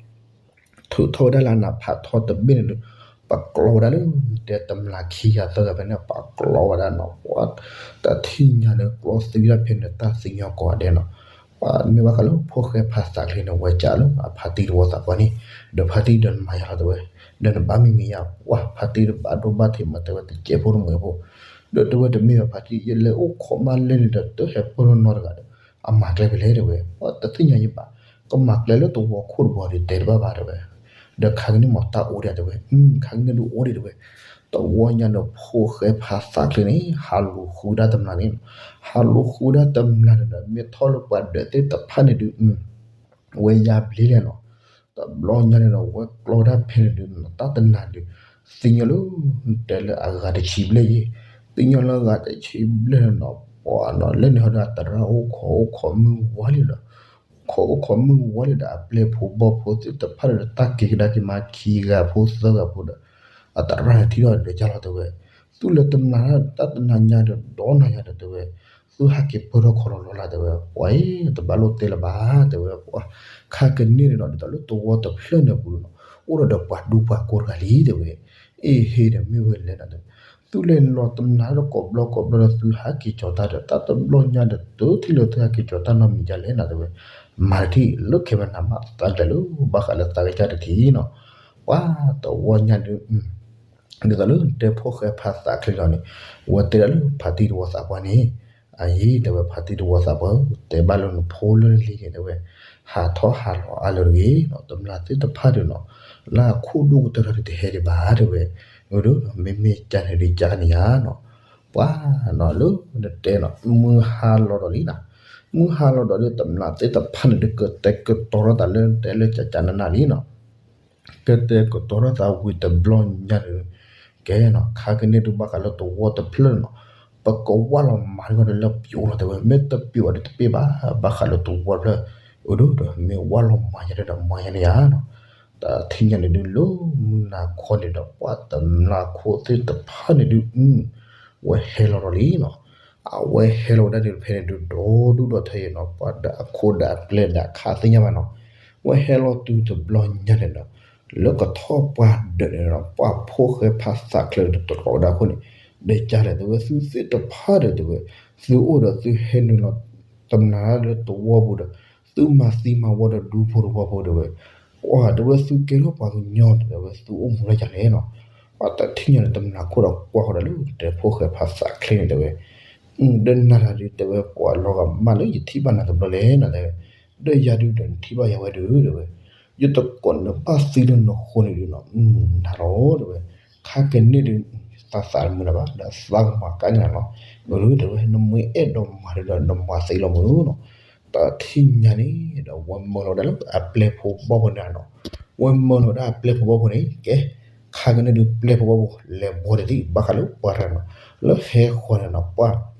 ထုးထီၣ်ဝဲဒၣ်လၢအနးဖးထီတဘ့ၣ်န့ၣ်ဒီး ပာ်ကျီဝဲဒၣ်လၢ တဲတမျၢ်ခံဂၤသၢဂၤဖဲန့ၣ် ပာ်ကျီဝဲဒၣ်နီၤ ပှၤ တထံၣ်ညါန့ၣ် ကျီသံဝဲဒၣ်ဖဲန့ၣ် တၢ်သံညီကိးဂၤဒဲးနီၤ ပှၤမ့ၢ်ဘၣ်ဃးလၢဖိၣ်ဃဲဖါသးချ့န့ၣ် ဝဲကးလၢအဖါတံၢ်သဝီသးပှၢ်န့ၣ် ဒီးဖါတံၢ်ဒီးနမၤယါလီၤတဲဝဲ ဒီးနဘၣ်မံမံယါ ပှၤဖါတံၢ်ဒီးဘၣ်ဒိဘၣ်ထံးမးတဲဝဲ တကဲးဖိတမှဲၤဖိ ဒီးတဲဝဲတမ့ၢ်ဘၣ်ဖါတံၢ် ယလဲၤအိၣ်ခိးမးလဲၣ်န့ၣ်ဒီး တဟဲပၢၢ်ထီၣ်နီတဂၤဒီး အမၤကျဲဖဲလဲၣ်တဲဝဲ ပှၤတသ့ၣ်ညါယဘၣ် ကမၤကျဲလၢသဝီခိၣ်တဘီဒီးတဲတဘၣ်ဘၣ်တဲဝဲ ဒီးခါကန့ၣ်မ့ၢ်တၢ်အိၣ်ဒံးတဲဝဲ, ခါကန့ၣ်ဒုးအိၣ်ဒံးတဲဝဲ. တဝီညါဒီးဖိၣ်ဃဲဖါသးချ့န့ၣ် ဟးလူၤဃုဒၣ်တမျၢ်န့ၣ်, ဟးလူၤဃုဒၣ်တမျၢ်န့ၣ်ဒီး မ့ၢ်ထီၣ်လၢပှၤဒၢးသ့ၣ်တဖၣ်န့ၣ်ဒုး ဝဲယါဘျ့လဲၣ်နီၤ. တဘျီညါန့ၣ်ဒီး ဝဲကျီတၢ်ဖဲန့ၣ်ဒုး တၢ်တနၤဒုး သ့ၣ်ညါလၢ တဲလၢအဂၤတဆံဘျဲၣ်ယဲ, သ့ၣ်ညါလၢအဂၤတဆံဘျဲၣ်န့ၣ်နီၤ, ပှၤနီၤ လၢန့ၣ်ဟီဒီး အသရၣ်အိၣ်ခိးအိၣ်ခိးမုၢ်ဝါလံဒီး ခိးအိၣ်ခိးမုၢ်ဝါလံဒီး အပျဲၢ်ဖိဘီၣ်ဖိသ့ၣ်တဖၣ်န့ၣ်ဒီး တၢ်က့ၤကဒါက့ၤမး ခံဂၤဖိသၢဂၤဖိဒီး အသရၣ်န့ၣ်ထံၣ်ထီၣ်ဒီး ကၢ်လီၤတဲဝဲ, သုလဲၤတမျၢ်တၢ်တနၤညါဒီး ဒီနၤညါဒီးတဲဝဲ, သုဟးက့ၤပၢၢ်ထီၣ်ခီလီၤလီၤလၢ်တဲဝဲ, ပှၤအံၤ တဘၣ်လိၣ်တဲလၢၤဘၣ်တဲဝဲ, ပှၤ ခါကန့ၣ်န့ၣ်နီၤ ဒ်သိးလၢတဝီတဖျၢၣ်န့ၣ်ပူၤနီၤ အိၣ်ဒီးဒီးပှၤဒူပှၤကိးတဂၤလံတဲဝဲ, အ့ၣ်ဟ့ဒီးမ့ၢ်ဝဲလဲၣ်နီၤတဲဝဲ, သုလဲၤလီၤတမျၢ်လၢကိးဘျီကိးဘျီဒီး သုဟးက့ၤကၠီၤတၢ်ဒီး တၢ်တဘျီညါဒီး တထံၣ်လၢသုဟးက့ၤကၠီၤတၢ်နီတမံၤဒ်လဲၣ်နီၤတဲဝဲ, မၤတထံၣ်လၢခဲမနၤမး သးဒၢးလၢဘၣ်ဃးလၢသးကစၢ်တထံၣ်နီၤ, ပှၤတဝီညါဒုး ဒ်သိးလၢတဲဖိၣ်ဃဲဖါသးချ့လီၤန့ၣ်, ဝဲတဲဒၣ်လၢဖါတံၢ်တဝီသးပှၢ်န့ၣ်, အအံၤတဲဝဲဖါတံၢ်တဝီသးပှၢ် တဲဘၣ်လၢနဖိလၢနလံၤန့ၣ်တဲဝဲ, ဟးထီၣ်ဟးလီၤအါလၢၤတဂ့ၤနီၤ, တမျၢ်သ့ၣ်တဖၣ်ဒုးနီၤ, လၢအခိၣ်ဒိၣ်ကတၢၢ်တၢ်ဒုးတဟဲဒံးဘၣ်တဲဝဲ, မ့မ့ၢ်ကန့ၣ်ဒုးကန့ၣ်ဧါနီၤ, ပှၤနီၤလၢနတဲနီၤ မုၢ်ဟါလီၤဒီးလံနီၤ, မုၢ်ဟါလီၤဒီးလၢတမျၢ်သ့ၣ်တဖၣ်န့ၣ်ဒုး ကတဲာ်ကတီၤထီၣ်သးလၢတဲလၢကကနနၢ်လံနီၤ ကတဲာ်ကတီၤထီၣ်သးဝံၤတဘျီညါန့ၣ်, ကဲနီၤ ခါကန့ၣ်ဒုးဘၣ်ဃးလၢတဝီတဖျၢၣ်နီၤ, ပကဝၢ်လီၤမၤဒ်ဂီၢ်ဒီးလၢပျိးလီၤတဲဝဲ, မ့ၢ်တပျိးအီၤဒုးတပ့ၢ်ဘၣ်, ဘၣ်ဃးလၢတဝီတဖျၢၣ်, အိၣ်ဒုးဒီးမ့ၢ်ဝၢ်လီၤမၤယါဒီးမၤယါန့ၣ်ဧါနီၤ, တထံၣ်ညါန့ၣ်ဒုးလၢမုၢ်နၤခီန့ၣ်ဒီး ပှၤတမျၢ်ခိၣ်သ့ၣ်တဖၣ်န့ၣ်ဒုး ဝဲဟဲလီၤဒီးလံနီၤ, အဝဲဟဲလီၤဝဲဒၣ်န့ၣ်ဖဲန့ၣ်ဒုး ဒီဒူၣ်ဒီထၢအံၤနီၤ, ပှၤဒီးအခိၣ်ဒီးအပျဲၢ်ဒီးအခးသ့ၣ်ညါဘၣ်နီၤ, ဝဲဟဲလီၤတုၤတဘျီညါန့ၣ်ဒီး လၢကထီၣ်ပှၤဒၢးန့ၣ်ဒီး ပှၤဖိၣ်ဃဲဖါသးချ့ဒီးတြီဝဲဒၣ်အဃိန့ၣ်, ဒီးကလဲၣ်တဲဝဲ သုသ့ၣ်တဖၣ်ဒီးတဲဝဲ, သုအိၣ်ဒီးသုဟဲနုာ်လီၤ တမျၢ်လၢတဝီပူၤဒီး သုမၤသံမၤဝီဒီးဒူဖိတဝီဖိတဲဝဲ, ပှၤတဲဝဲသုကဲထီၣ်ပှၤကညီန့ၣ်တဲဝဲ သုအိၣ်မူလၢကလဲၣ်နီၤ, ပှၤတထံၣ်ညါန့ၣ် တမျၢ်ခိၣ်ဒီးကွၢ်ဃီၤဒီးလၢတဲဖိၣ်ဃဲဖါသးချ့န့ၣ်တဲဝဲ ဒီးနၤတၢ်ဒုးတဲဝဲ ပှၤလီၤဂာ်မးလၢယထံၣ်ဘၣ်နၤတဘျီလဲၣ်နီၤတဲဝဲ, ဒီးယၤဒုးဒီးနထံၣ်ဘၣ်ယၤဝဲဒုးတဲဝဲ, ယတကိးနဘၣ်သံလၢနဃိန့ၣ်ဒုးနီၤ, နၤလီၤတဲဝဲ, ခါကန့ၣ်ဒုး သးသးတမုာ်လၢၤဘၣ် ဒီးသးကမၤကါန့ၣ်လီၤ, မ့ၢ်တဲဝဲ နမ့ၢ်အဲၣ်ဒိးမၤဒုးဒီးနမၤသံလီၤမ့ၢ်နီၤ, တထံၣ်ညါန့ၣ်ဒီး ဝဲမၢလီၤဝဲဒၣ်လၢအပျဲၢ်ဖိဘီၣ်ဖိန့ၣ်နီၤ, ဝဲမၢလီၤဝဲဒၣ်အပျဲၢ်ဖိဘီၣ်ဖိန့ၣ် ကဲ ခါကန့ၣ်ဒုးပျဲၢ်ဖိဘီၣ်ဖိ လဲၤဘီတဒံၣ် ဘၣ်ဃးလၢပှၤတဂၤနီၤ လၢဟဲဃီၤန့ၣ်နီၤ ပှၤ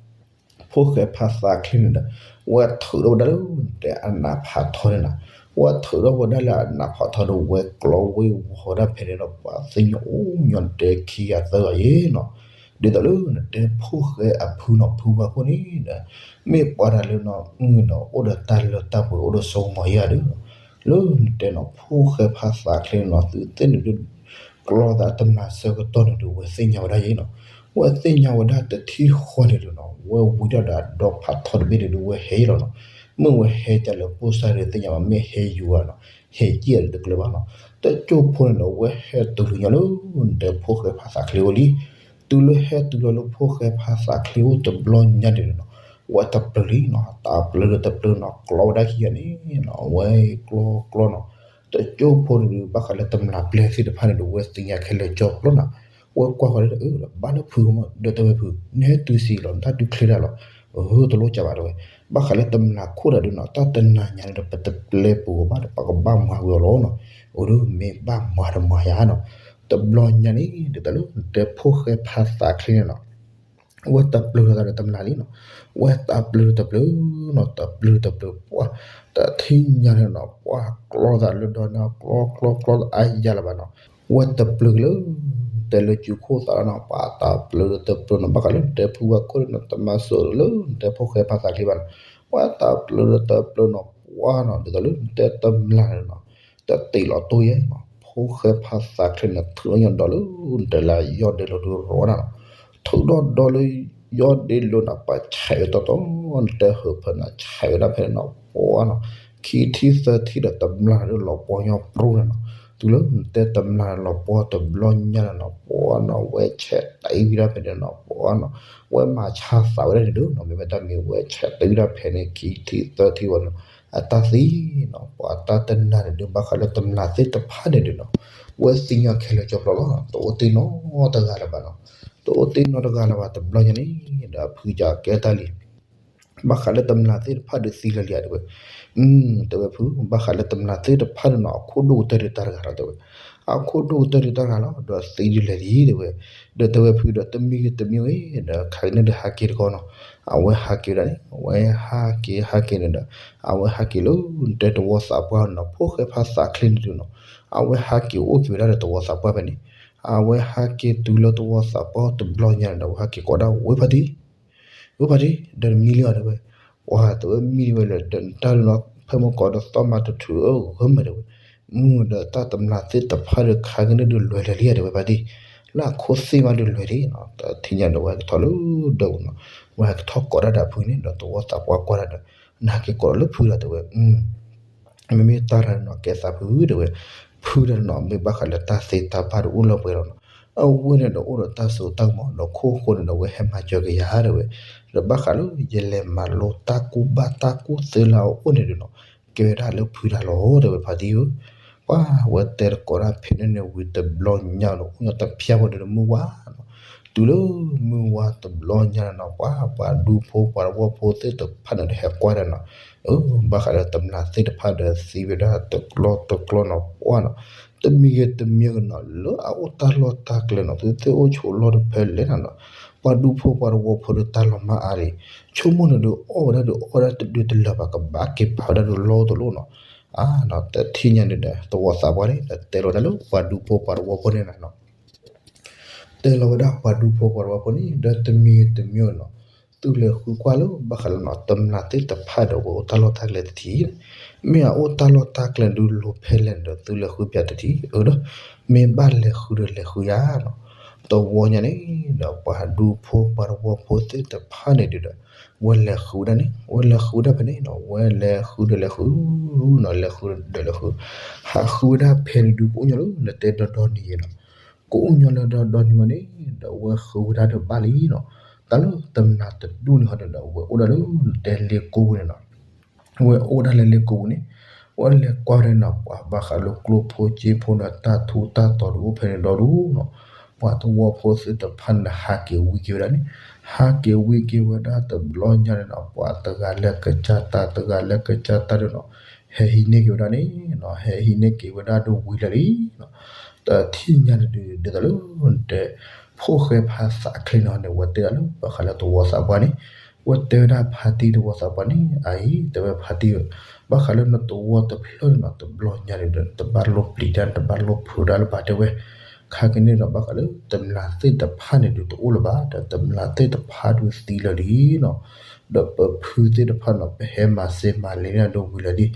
ဖိၣ်ဃဲဖါသးချ့န့ၣ်ဒီး ဝဲထုးထီၣ်ဝဲဒၣ်လၢတဲအနးဖးထီန့ၣ်နီၤ, ဝဲထုးထီၣ်ဝဲဒၣ်လၢအနးဖးထီဒီး ဝဲကျီဝ့ၤဝီၤဝဲဒၣ်ဖဲန့ၣ်ဒီး ပှၤသ့ၣ်ညါအိၣ်ညီနတဲခံဂၤသၢဂၤယဲနီၤ, ဒ်သိးလၢနတဲဖိၣ်ဃဲအဖုနီၤ ဖုဝဲခိၣ်န့ၣ်ဒီး မ့ၢ်ပှၤတၢ်လၢနီၤအုၣ်ဒီး အိၣ်ဒီးတၢ်လၢတၢ်ပှဲၤ အိၣ်ဒီးစိကမီၤယဲၢ်ဒုး လၢနတဲနီၤ ဖိၣ်ဃဲဖါသးချ့န့ၣ်နီၤ သုသ့ၣ်န့ၣ်ဒုး ကျီသးတမျၢ်ဆၢကတီၢ်န့ၣ်ဒုး ဝဲသ့ၣ်ညါဝဲဒၣ်ယဲနီၤ, ဝဲသ့ၣ်ညါဝဲဒၣ်တထံၣ်ဃီန့ၣ်ဒုးနီၤ ဝဲဝံၤဒၣ်ဒီးအဒီဖးထီတဘ့ၣ်န့ၣ်ဒုး ဝဲဟဲလီၤနီၤ, မ့ၢ်ဝဲဟဲကၢ်လၢပိၢ်စၢ်ဒုးသ့ၣ်ညါဘၣ် မ့ၢ်ဟဲယူၤဧါနီၤ ဟဲကံၣ်ဧါဒုးတကျၢၤဘၣ်နီၤ, တကၠိၢ်ဖိန့ၣ်ဒီး ဝဲဟဲတုၤလၢညီလၢ နတဲဖိၣ်ဃဲဖါသးချ့အိၣ်လံ, တုၤလၢဟဲတုၤလီၤလၢဖိၣ်ဃဲဖါသးချ့အိၣ်တဘျီညါန့ၣ်နီၤ, ဝဲတပျၢၤလံနီၤ တပျၢၤဒီးတပျၢၤနီၤ ကျီဝဲဒၣ်ခံဂၤန့ၣ်နီၤ ဝဲကျီကျီနီၤ, တကၠိၢ်ဖိန့ၣ်ဒုး ဘၣ်ဃးလၢတမျၢ်ပျဲၢ်သ့ၣ်တဖၣ်န့ၣ်ဒုး ဝဲသ့ၣ်ညါခဲလၢာ်ကၠီကျီနီၤ, ဝဲကွၢ်ဃီၤဒီး အၢဒီးဘၣ်လၢဖုမး ဒီးတဲဝဲဖု နဟဲတုၤဆံးလီၤ နတၢ်ဒုးချ့တၢ်လီၤ, အၢ တလိၣ်ကးဘၣ်တဲဝဲ, ဘၣ်ဃးလၢတမျၢ်ခိၣ်တၢ်ဒုးနီၤ တၢ်တနၤညါန့ၣ်ဒီး ပတပျဲပူၤဘၣ်ဒီး ပကဘၣ်မၤဝံၤအီၤလီၤနီၤ, အိၣ်ဒုးမ့ၢ်ဘၣ်မၤတမၤယါနီၤ, တဘျီညါန့ၣ် ဒ်သိးလၢနတဲဖိၣ်ဃဲဖါသးချ့န့ၣ်နီၤ ဝဲတပျၢၤသးဒီးတမျၢ်လံနီၤ, ဝဲတပျၢၤတပျၢၤနီၤ တပျၢၤတပျၢၤ ပှၤ တထံၣ်ညါန့ၣ်နီၤ ပှၤကျီသးလၢဒီးန့ၣ် ကျီကျီကျီအါယၤလၢၤဘၣ်နီၤ, ဝဲတပျၢၤကလၢ တဲလၢကၠူခိၣ်သးလီၤနီၤ ပှၤတပျၢၤတပျၢၤနီၤ ဘၣ်ဃးလၢနတဲဖုဝဲခိၣ်န့ၣ်နီၤ တမၤစၢၤလၢနတဲဖိၣ်ဃဲဖါသးချ့ဘၣ်နီၤ, ဝဲတပျၢၤတပျၢၤနီၤ ပှၤနီၤ ဒ်သိးလၢနတဲတမျၢ်န့ၣ်နီၤ တတ့ၢ်လီၤတိၢ်ယဲနီၤ, ဖိၣ်ဃဲဖါသးချ့န့ၣ် ထုးထီၣ်ညီဒီးလၢ နတဲလၢယီၢ်ဒ့လိၤဒုးရီဝဲဒၣ်နီၤ, ထုးထီၣ်ဒီးလၢယီၢ်ဒ့လိၤန့ၣ် ပှၤဆဲးဝဲတီတီ နတဲဟၢဖၢန့ၣ်ဆဲးဝဲဒၣ်ဖဲန့ၣ်နီၤ ပှၤနီၤ, ခံထံၣ်သၢထံၣ်ဒီးတမျၢ်န့ၣ်ဒုးလီၤပှီၢ်ညီပြူန့ၣ်နီၤ, တုၤလၢနတဲတမျၢ်န့ၣ်လီၤပှီၢ်တဘျီညါန့ၣ်နီၤ ပှၤနီၤ ဝဲဆဲးတံၢ်ဝဲဒၣ်ဖဲန့ၣ်နီၤ ပှၤနီၤ, ဝဲမၤဆါသးဝဲဒၣ်န့ၣ်ဒုးနီၤ မ့မ့ၢ်တၢ်မ့ၢ်ဝဲဆဲးတံၢ်ဝဲဒၣ်ဖဲန့ၣ် ခံထံၣ်သၢထံၣ်ဝဲန့ၣ်နီၤ အတၢ်သံနီၤ ပှၤတၢ်တနၢ်န့ၣ်ဒုး ဘၣ်ဃးလၢတမျာ်သ့ၣ်တဖၣ်န့ၣ်ဒုးနီၤ ဝဲသ့ၣ်ညါခဲလၢာ်ကၠီဖျိလီၤ. တအိၣ်တ့ၢ်နီတဂၤလၢၤဘၣ်နီၤ. တအိၣ်တ့ၢ်နီတဂၤလၢၤဘၣ် တဘျီညါန့ၣ်ဒီး ဖုကၠီကဲတၢ်လံ ဘၣ်ဃးလၢတမျာ်သ့ၣ်တဖၣ်ဒုးသံလၢာ်လံဧါ တဲဝဲ. တဲဝဲဖု ဘၣ်ဃးလၢတမျာ်သ့ၣ်တဖၣ်န့ၣ်နီၤ အခိၣ်ဒိၣ်ကတၢၢ်ဒုးတၢ်တဂၤလီၤ တဲဝဲ. အခိၣ်ဒိၣ်ကတၢၢ်ဒုးတၢ်တဂၤလီၤ ဒီးသံဒုးလၢာ်လံ တဲဝဲ. ဒီးတဲဝဲဖုဒီး တမံၤဂ့ၤတမံၤဂ့ၤ ဒီးခါကန့ၣ်ဒီးဟးက့ၤတကီၢ်နီၤ. အဝဲဟးက့ၤဝဲဒၣ်န့ၣ် အဝဲဟးက့ၤဟးက့ၤန့ၣ်ဒီး အဝဲဟးက့ၤလၢ တဲတဝီသးပှၢ်နီၤ ဖိၣ်ဃဲဖါသးချ့န့ၣ်ဒုးနီၤ အဝဲဟးက့ၤအိၣ်က့ၤဝဲဒၣ်ဒီးတဝီသးပှၢ်ဖဲန့ၣ် အဝဲဟးက့ၤတုၤလၢတဝီသးပှၢ်တဘျီညါန့ၣ်ဒီး အဝဲဟးက့ၤကိးဒၣ်ဝဲဖါတံၢ် ဝဲဖါတံၢ် ဒီးတမံၤလံဧါ တဲဝဲ. ပှၤတဲဝဲမံလံဝဲလၢ ဒီးတၢ်လီၤ ဖဲမုၢ်ကီးဒီးသီၣ်မၤတထူးအဂၢၢ်မး တဲဝဲ. မုၢ်ဒီးတၢ်တမျာ်သ့ၣ်တဖၣ်ဒီးခါကန့ၣ်ဒုးလဲၤလၢာ်လံဧါ တဲဝဲဖါတံၢ် လၢအခိၣ်သ့ၣ်မးဒုးလဲၤလံနီၤ. တထံၣ်ညါဒီး ဝဲဟဲကထီၣ်လၢဒၢးပူၤနီၤ ဝဲဟဲကထီၣ်ကိးဒၣ်ဒီးဖုန့ၣ်ဒီး တဝီသးပှၢ်ကွၢ်ဒၣ်ဒီး နဟဲက့ၤကိးဒီးလၢဖုဒီး တဲဝဲ မ့မ့ၢ်တၢ်တဂၤန့ၣ်နီၤ ကဲသးဖု တဲဝဲ. ဖုတဂၤန့ၣ်နီၤ မ့ၢ်ဘၣ်ဃးလၢတၢ်သ့တၢ်ဘၣ်ဒီးအိၣ်လၢပှဲၤလီၤနီၤ. အဝဲန့ၣ်ဒီးအိၣ်ဒီးတၢ်စိတၢ်ကမီၤဒီးခိၣ်ဃိန့ၣ်ဒီး ဝဲဟဲမၤစၢၤက့ၤယၤ တဲဝဲ. ဒီးဘၣ်ဃးလၢယလဲၤမၤလိတၢ်ကူၣ်ဘၣ်တၢ်ကူၣ်သ့လၢအအိၣ်န့ၣ်ဒုးနီၤ ကဲဝဲဒၣ်လၢဖုတဂၤလီၤ တဲဝဲဖါတံၢ်ဧၢ. ပှၤဝဲတဲတကိးတၢ်ဖဲန့ၣ်န့ၣ်ဝံၤတဘျီညါဒီး အိၣ်ညီတဖျၢၣ်ဖိဒီးမုၢ်ဝါနီၤ. တုၤလၢမုၢ်ဝါတဘျီညါန့ၣ်နီၤ ပှၤပှၤဒူဖိပှၤတဝီဖိသ့ၣ်တဖၣ်န့ၣ်ဒီးဟဲကွၢ်ဒီးနီၤ အၢ ဘၣ်ဃးလၢတမျာ်သ့ၣ်တဖၣ်ဒီးသံဝဲဒၣ်တကျီတကျီနီၤ ပှၤနီၤ တမံၤဂ့ၤတမံၤဂ့ၤနီၤ လၢအအိၣ်တၢ်လီၢ်တၢ်ကျဲနီၤ သုသ့ၣ်အိၣ်ဆိးလီၢ်တဖဲလဲၣ်နီၤနီၤ ပှၤဒူဖိပှၤတဝီဖိဒီးတၢ်လီၤမၢ်အါလံ ဆိကမိၣ်န့ၣ်ဒီးအီၣ်ဝဲဒၣ်ဒီးအီၣ်ဝဲဒၣ်တဒုတလၢာ်ဘၣ် ကဘၣ်က့ၤပာ်ဝဲဒၣ်ဒီးလီၢ်တလီၢ်နီၤ. အါနီၤ တထံၣ်ညါန့ၣ်ဒီး တဝီသးပှၢ်န့ၣ်ဒီး တဲလီၤတၢ်လၢပှၤဒူဖိပှၤတဝီဖိန့ၣ်နီၤ တဲလီၤဝဲဒၣ်ပှၤဒူဖိပှၤတဝီဖိန့ၣ် ဒီးတမံၤတမံၤနီၤ သုလဲၤဃုကွၢ်လၢဘၣ်ဃးလၢနီၤ တမျာ်သ့ၣ်တဖၣ်ဒီးဝဲအိၣ်တၢ်လီၢ်တၢ်ကျဲတထံၣ် မ့ၢ်အအိၣ်တၢ်လီၢ်တၢ်ကျဲဒုးလိၤဖဲလဲၣ်န့ၣ်ဒီး သုလဲၤဃုပၠးတထံၣ် အၢဒီး မ့ၢ်ဘၣ်လဲၤဃုဒီးလဲၤဃုယၤနီၤ. တဝီညါန့ၣ်ဒီး ပှၤဒူဖိပှၤတဝီဖိသ့ၣ်တဖၣ်န့ၣ်ဒုးဒီး ဝဲလဲၤဃုဝဲဒၣ်န့ၣ် ဝဲလဲၤဃုဝဲဒၣ်ဖဲန့ၣ်နီၤ ဝဲလဲၤဃုဒီးလဲၤဃုနီၤ လဲၤဃုဒီးလဲၤဃု ဟးဃုဝဲဒၣ်ဖဲန့ၣ်ဒုး ကအိၣ်ညီလၢနတဲဒီဒီနံၤယဲနီၤ ကအိၣ်ညီလၢဒီဒီနံၤဝဲန့ၣ်ဒီး ဝဲဃုဝဲဒၣ်ဒီးဘၣ်လံနီၤ. တၢ်လၢတမျာ်တဒူၣ်န့ၣ်ဟီဒီး ဝဲအိၣ်ဒၣ်လၢနတဲလ့ကိပူၤန့ၣ်နီၤ ဝဲအိၣ်ဒၣ်လၢလ့ကိပူၤန့ၣ် ဝဲလဲၤကွၢ်ဝဲဒၣ်နီၤ ပှၤဘၣ်ဃးလၢကျိဖိစ့ဖိဒီးတၢ်ထူးတၢ်တီၤဒုးအိၣ်ဖဲန့ၣ်ဒီဒူၣ်နီၤ. ပှၤတဝီဖိသ့ၣ်တဖၣ်န့ၣ်ဒီးဟးက့ၤဝံက့ၤဝဲဒၣ်န့ၣ် ဟးက့ၤဝံက့ၤဝဲဒၣ်တဘျီညါန့ၣ်နီၤ ပှၤတဂၤလၢကစၢ်တၢ် တဂၤလၢကစၢ်တၢ်ဒီးနီၤ ဟဲဟံးန့ၢ်က့ၤဝဲဒၣ်န့ၣ်နီၤ ဟဲဟံးန့ၢ်က့ၤဝဲဒၣ်ဒီးဝံၤလၢာ်လံနီၤ. တထံၣ်ညါန့ၣ်ဒုး ဒ်သိးလၢနတဲ ဖိၣ်ဃဲဖါသးချ့န့ၣ်ဟီန့ၣ် ဝဲတဲဒၣ်လၢဘၣ်ဃးလၢတဝီသးပှၢ်န့ၣ် ဝဲတဲဝဲဒၣ်ဖါတံၢ်တဝီသးပှၢ်န့ၣ် အအံၤ တဲဝဲဖါတံၢ်ဧၢ ဘၣ်ဃးလၢနတဝီတဖျၢၣ်န့ၣ်နီၤ တဘျီညါန့ၣ်ဒီး တဘၣ်လိၣ်ပျံၤတၢ် တဘၣ်လိၣ်ဖုးတၢ်လၢၤဘၣ် တဲဝဲ. ခါကန့ၣ်ဒီး ဘၣ်ဃးလၢတမျာ်သ့ၣ်တဖၣ်န့ၣ်ဒုးတအိၣ်လၢၤဘၣ် ဒီးတမျာ်သ့ၣ်တဖၣ်ဒုးသံလၢာ်လံနီၤ. ဒီးပဖုသ့ၣ်တဖၣ်န့ၣ် ပဟဲမၤစ့မၤလ့န့ၣ်ဒုးဝံၤလၢာ်လံ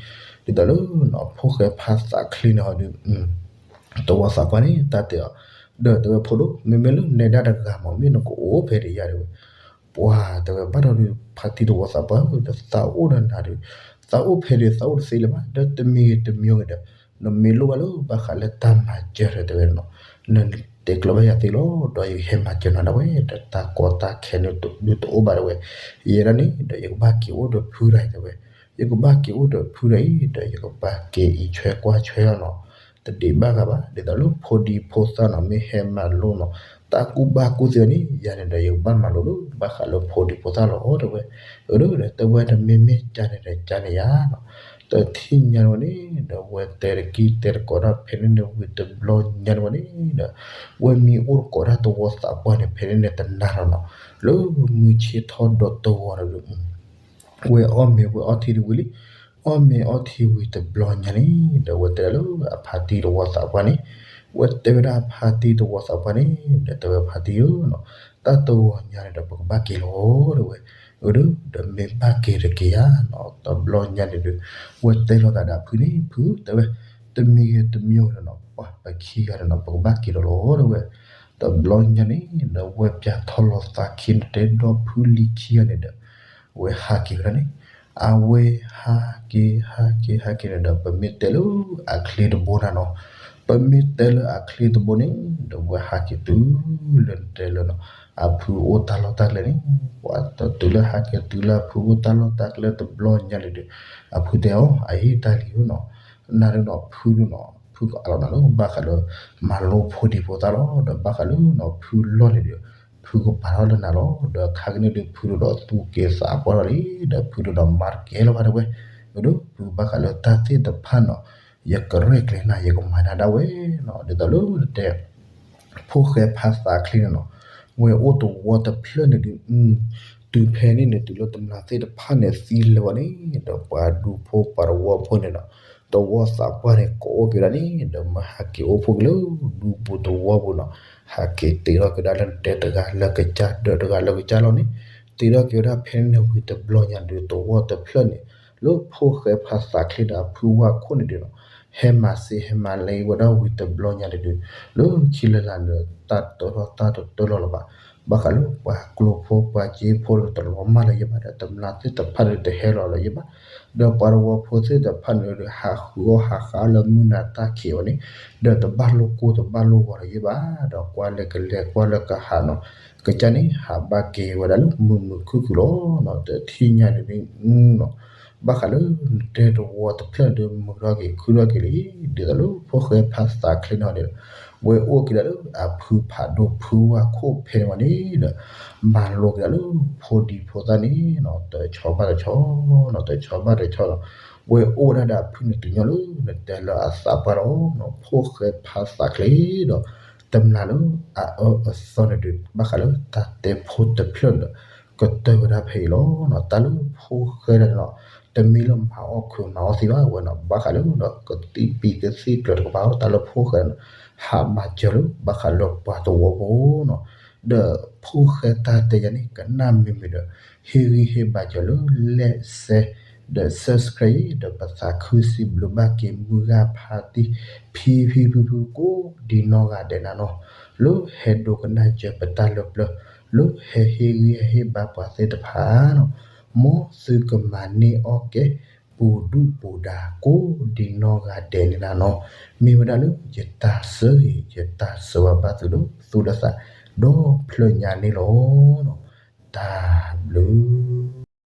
ဒ်သိးလၢ ဖိၣ်ဃဲဖါသးချ့န့ၣ်ဟီဒုး တဝီသးပှၢ်န့ၣ် တၢ်တဲအီၤ ဒီးတဲဝဲဖိဒိၣ် မ့မ့ၢ်လၢနဲဒၣ်တဂၤမး မ့ၢ်နကအိၣ်ဖဲဒံးယါတဲဝဲ. ပှၤတဲဝဲဘၣ်ဒီးဒုး ဖါတံၢ်တဝီသးပှၢ်ဧၢ ဒီးသးအိၣ်ဒီးနၤဒုး သးအိၣ်ဖဲဒုး သးအိၣ်တသ့လၢၤဘၣ် ဒီးတမံၤဂ့ၤတမံၤဂ့ၤဒီး နမ့ၢ်လိၣ်ဘၣ်လၢဘၣ်ဃးလၢတၢ်မၤစၢၤဒီးတဲဝဲနီၤ နတဲကျၢၤဘၣ်ယၤသ့လီၤ ဒီးယကဟဲမၤစၢၤနၤဒၣ်ဝဲ ဒီးတၢ်ကီတၢ်ခဲန့ၣ်ဒုးတအိၣ်ဘၣ်တဲဝဲ. ယဲဒၣ်န့ၣ်ဒီး ယကဘၣ်က့ၤအိၣ်ဒီးဖုတဂၤတဲဝဲ ယကဘၣ်က့ၤအိၣ်ဒီးဖုတဂၤအံၤ ဒီးယကဘၣ်က့ၤအံးဆွဲကွၢ်ဆွဲအီၤနီၤ တဒံးဘၣ်ဂၤဘၣ် ဒ်သိးလၢဖိဒံဖိသၣ်နီၤ မ့ၢ်ဟဲမၤလိနီၤ တၢ်ကူၣ်ဘၣ်ကူၣ်သ့န့ၣ် ယၤန့ၣ်ဒီး ယကဘၣ်မၤလိလၢဘၣ်ဃးလၢဖိဒံဖိသၣ်လီၤတဲဝဲ. အၢ ဒီးတဲဝဲ တမ့မ့ၢ်ကန့ၣ်ဒီးကန့ၣ်ယါနီၤ တထံၣ်ညါန့ၣ်ဝဲန့ၣ်ဒီး ဝဲတဲတကံၢ်တဲတကိးတၢ်ဖဲန့ၣ်န့ၣ်ဝံၤတဘျီညါန့ၣ်ဝဲန့ၣ်ဒီး ဝဲမ့ၢ်အိၣ်တကိးတၢ်တဝီသးပှၢ်န့ၣ် ဖဲန့ၣ်န့ၣ်တနၤလီၤနီၤ လၢမုၢ်ဆ့ၣ်ထီၣ်ဒီးတဂီၤန့ၣ်ဒီး ဝဲအီၣ်မ့ၤဝဲအီထံတဝံၤလံ အီၣ်မ့ၤအီထံဝံၤတဘျီညါန့ၣ်ဒီး ဝဲတဲဒၣ်လၢအဖါတံၢ်တဝီသးပှၢ်န့ၣ် ဝဲတဲဝဲဒၣ်အဖါတံၢ်တဝီသးပှၢ်န့ၣ် ဒီးတဲဝဲဖါတံၢ်ဧၢနီၤ တၢ်တဂီၤညါန့ၣ်ဒီး ပကဘၣ်က့ၤလီၤတဲဝဲ. အၢ ဒီး ဒီးမ့ၢ်ဘၣ်က့ၤတက့ၢ်ဧါနီၤ တဘျီညါန့ၣ်ဒီး ဝဲတဲလီၤသးဒီးဖုန့ၣ် ဖုတဲဝဲ တမံၤဂ့ၤတမံၤဂ့ၤဒီးနီၤ ပှၤပခံဂၤဒီးနီၤ ပကဘၣ်က့ၤလီၤလီၤတဲဝဲ. တဘျီညါန့ၣ်ဒီး ဝဲပၠးထီၣ်လီၤသးခံန့ၣ် တဲဒီဖုလံၤခံဂၤန့ၣ်ဒီး အဝဲဟးက့ၤဝဲဒၣ်န့ၣ် အဝဲဟးက့ၤ ဟးက့ၤ ဟးက့ၤန့ၣ်ဒီး ပမ့ၢ်တဲလၢအချ့တဘိနၤနီၤ ပမ့ၢ်တဲလၢအချ့တဘိန့ၣ်ဒီး ဝဲဟးက့ၤတုၤလၢနတဲလၢနီၤ အဖုအိၣ်တၢ်လီၢ်တၢ်ကျဲန့ၣ်, ပှၤတတုၤလၢဟဲက့ၤတုၤလၢအဖုအိၣ်တၢ်လီၢ်တၢ်ကျဲတဘျီညါန့ၣ်ဒီး, အဖုတဲအီၤ အဟ့ၣ်တၢ်လံဧၢနီၤ, နၤဒုးနီၤ ဖုဒုးနီၤ ဖုကအးလီၤနၤလၢ ဘၣ်ဃးလၢ မၤလိဖိဒံဖိသၣ်လီၤ, ဒီးဘၣ်ဃးလၢနီၤ ဖုလီၢ်န့ၣ်ဒီး ဖုကပာ်ထီၣ်လၢနၤလီၤ, ဒီးခါကန့ၣ်ဒီး ဖုဒုးဒီးသူၣ်က့သးပှၢ်ထီၣ်လံ, ဒီးဖုဒုးဒီးမၤတကဲလၢၤဘၣ်တဲဝဲ, ဒီးဖုဘၣ်ဃးလၢတၢ်သ့ၣ်တဖၣ်နီၤ ယကရဲၣ်ကျဲၤနၤ ယကမၤနၤဒၣ်ဝဲနီၤ, ဒ်သိးလၢတဲ ဖိၣ်ဃဲဖးသးချ့န့ၣ်နီၤ, ဝဲအိၣ်တဝီတဖျၢၣ်န့ၣ်ဒုး, တုၤဖဲန့ၣ်န့ၣ် တုၤလၢတမျၢ်သ့ၣ်တဖၣ်န့ၣ်သံလၢၤဝဲန့ၣ် ဒီးပှၤဒူဖိပှၤတဝီဖိန့ၣ်နီၤ, တဝီသးပှၢ်န့ၣ်ကိးအိၣ်က့ၤဒၣ်န့ၣ် ဒီးမ့ၢ်ဟးက့ၤအိၣ်ဖှိၣ်က့ၤလၢဒူပူၤတဝီပူၤနီၤ, ဟးက့ၤတ့ထီၣ်က့ၤဒၣ်လၢတဲတဂၤလၢကစၢ် ဒီးတဂၤလၢကစၢ်လီၤန့ၣ်, တ့ထီၣ်က့ၤဝဲဒၣ်ဖဲန့ၣ်ဝံၤတဘျီညါဒုး တဝီတဖျၢၣ်န့ၣ် လၢဖိၣ်ဃဲဖးသးချ့ဒီးအဖုဝၣ်ခိၣ်န့ၣ်ဒုးနီၤ, ဟဲမၤစ့ဟဲမၤလၢဝဲဒၣ်ဝံၤတဘျီညါန့ၣ်ဒုး, လၢခံလၢလာ်န့ၣ် တၢ်တတီတၢ်တတၢလီၤလၢၤဘၣ်, ဘၣ်ဃးလၢပှၤကျိဖိပှၤစ့ဖိဒီးတလီၤမၢ်လၢၤယဲဘၣ်ဒီး တမျၢ်သ့ၣ်တဖၣ်ဒီးတဟဲလီၤလၢၤယဲဘၣ်, ဒီးပှၤတဝီဖိသ့ၣ်တဖၣ်န့ၣ်ဒီး ဟးဃုအီၣ်ဟးဃုအီလၢမုၢ်နၤတၢ်ခံးဝဲန့ၣ်, ဒီးတဘၣ်လိာ်ကိၢ်တဘၣ်လိာ်ဂီၤလၢၤယဲဘၣ်, ဒီးကွၢ်လၢကလဲၤကွၢ်လၢကဟးနီၤ, ကစၢ်န့ၣ် ဟးဘၣ်က့ၤဝဲဒၣ်လၢမုာ်မုာ်ခုၣ်ခုၣ်လီၤနီၤ, တထံၣ်ညါန့ၣ်န့ၣ် နီၤ, ဘၣ်ဃးလၢနတဲတဝီတဖျၢၣ်န့ၣ်ဒီး မုာ်ထီၣ်က့ၤခုၣ်ထီၣ်က့ၤလံ, ဒ်သိးလၢဖိၣ်ဃဲဖးသးချ့န့ၣ်ဒီး ဝဲအိၣ်က့ၤဒၣ်လၢအဖုဖးဒိၣ်ဖုဝၣ်ခိၣ်ဖဲန့ၣ်ဝဲန့ၣ်ဒီး မၤလိက့ၤဒၣ်လၢဖိဒံဖိသၣ်န့ၣ်နီၤ, တဆီဘၣ်တဆီနီၤ, တဆီဘၣ်တဆီနီၤ, ဝဲအိၣ်ဝဲဒၣ်ဒီးအဖုန့ၣ်တုၤညီလၢ နတဲလၢအသးပှၢ်ဒီး ဖိၣ်ဃဲဖးသးချ့ဒီး တမျၢ်လၢအအၢအသီန့ၣ်ဒီး ဘၣ်ဃးလၢတၢ်တဲဖိတဖျၢၣ်န့ၣ်ဒီး ကတၢၢ်ဝဲဒၣ်ဖဲအံၤလီၤနီၤ, တၢ်လၢဖိၣ်ဃဲဒၣ်န့ၣ်နီၤ, တမ့ၢ်လၢမၤအီၣ်ခုးမၤအီၣ်သံဘၣ်ဝဲနီၤ, ဘၣ်ဃးလၢဒီးကသံၣ်ပံၤကသံၣ်ကျၢၤတကပၤ တၢ်လၢဖိၣ်ဃဲန့ၣ်နီၤ, ဟးမၤစၢၤလၢဘၣ်ဃးလၢပှၤတဝီဖိနီၤ, ဒီးဖိၣ်ဃဲတၢ်တဲယၤန့ၣ် ကနၣ်မ့ၢ်မ့ၢ်ဒီး ဟ့ၣ်ဂံၢ်ဟ့ၣ်ဘါစၢၤလၢ like share ဒီး subscribe ဒီးပသးခုစံးဘျုးဘၣ်က့ၤမုၢ်ဂၢ်ဖါတံၢ် ဖံဖံဖုဖုကိးဒံနီၢ်ဂၤဒဲးန့ၣ်နီၤ, လၢဟဲဒိကနၣ်စၢၤပတၢ်လၢပျၢၤ, လၢဟဲဟ့ၣ်ဂံၢ်ဟ့ၣ်ဘါပှၤသ့ၣ်တဖၣ်နီၤ, မ်သုကမၤန့ၢ်အီၣ်ကဲ ပူၤဒုၣ်ပူၤဒါကိးဒံနီၢ်ဂၤဒဲးန့ၣ်န့ၣ်နီၤ, မ့ၢ်ဝဲဒၣ်လၢယတၢ်ဆၢဂ့ၤ ယတၢ်ဆၢဝါဘၣ်သုဒီး သူၣ်ဒီးသး ဒီဖျၢၣ်ညါန့ၣ်လီၤ. တၢ်ဘျုး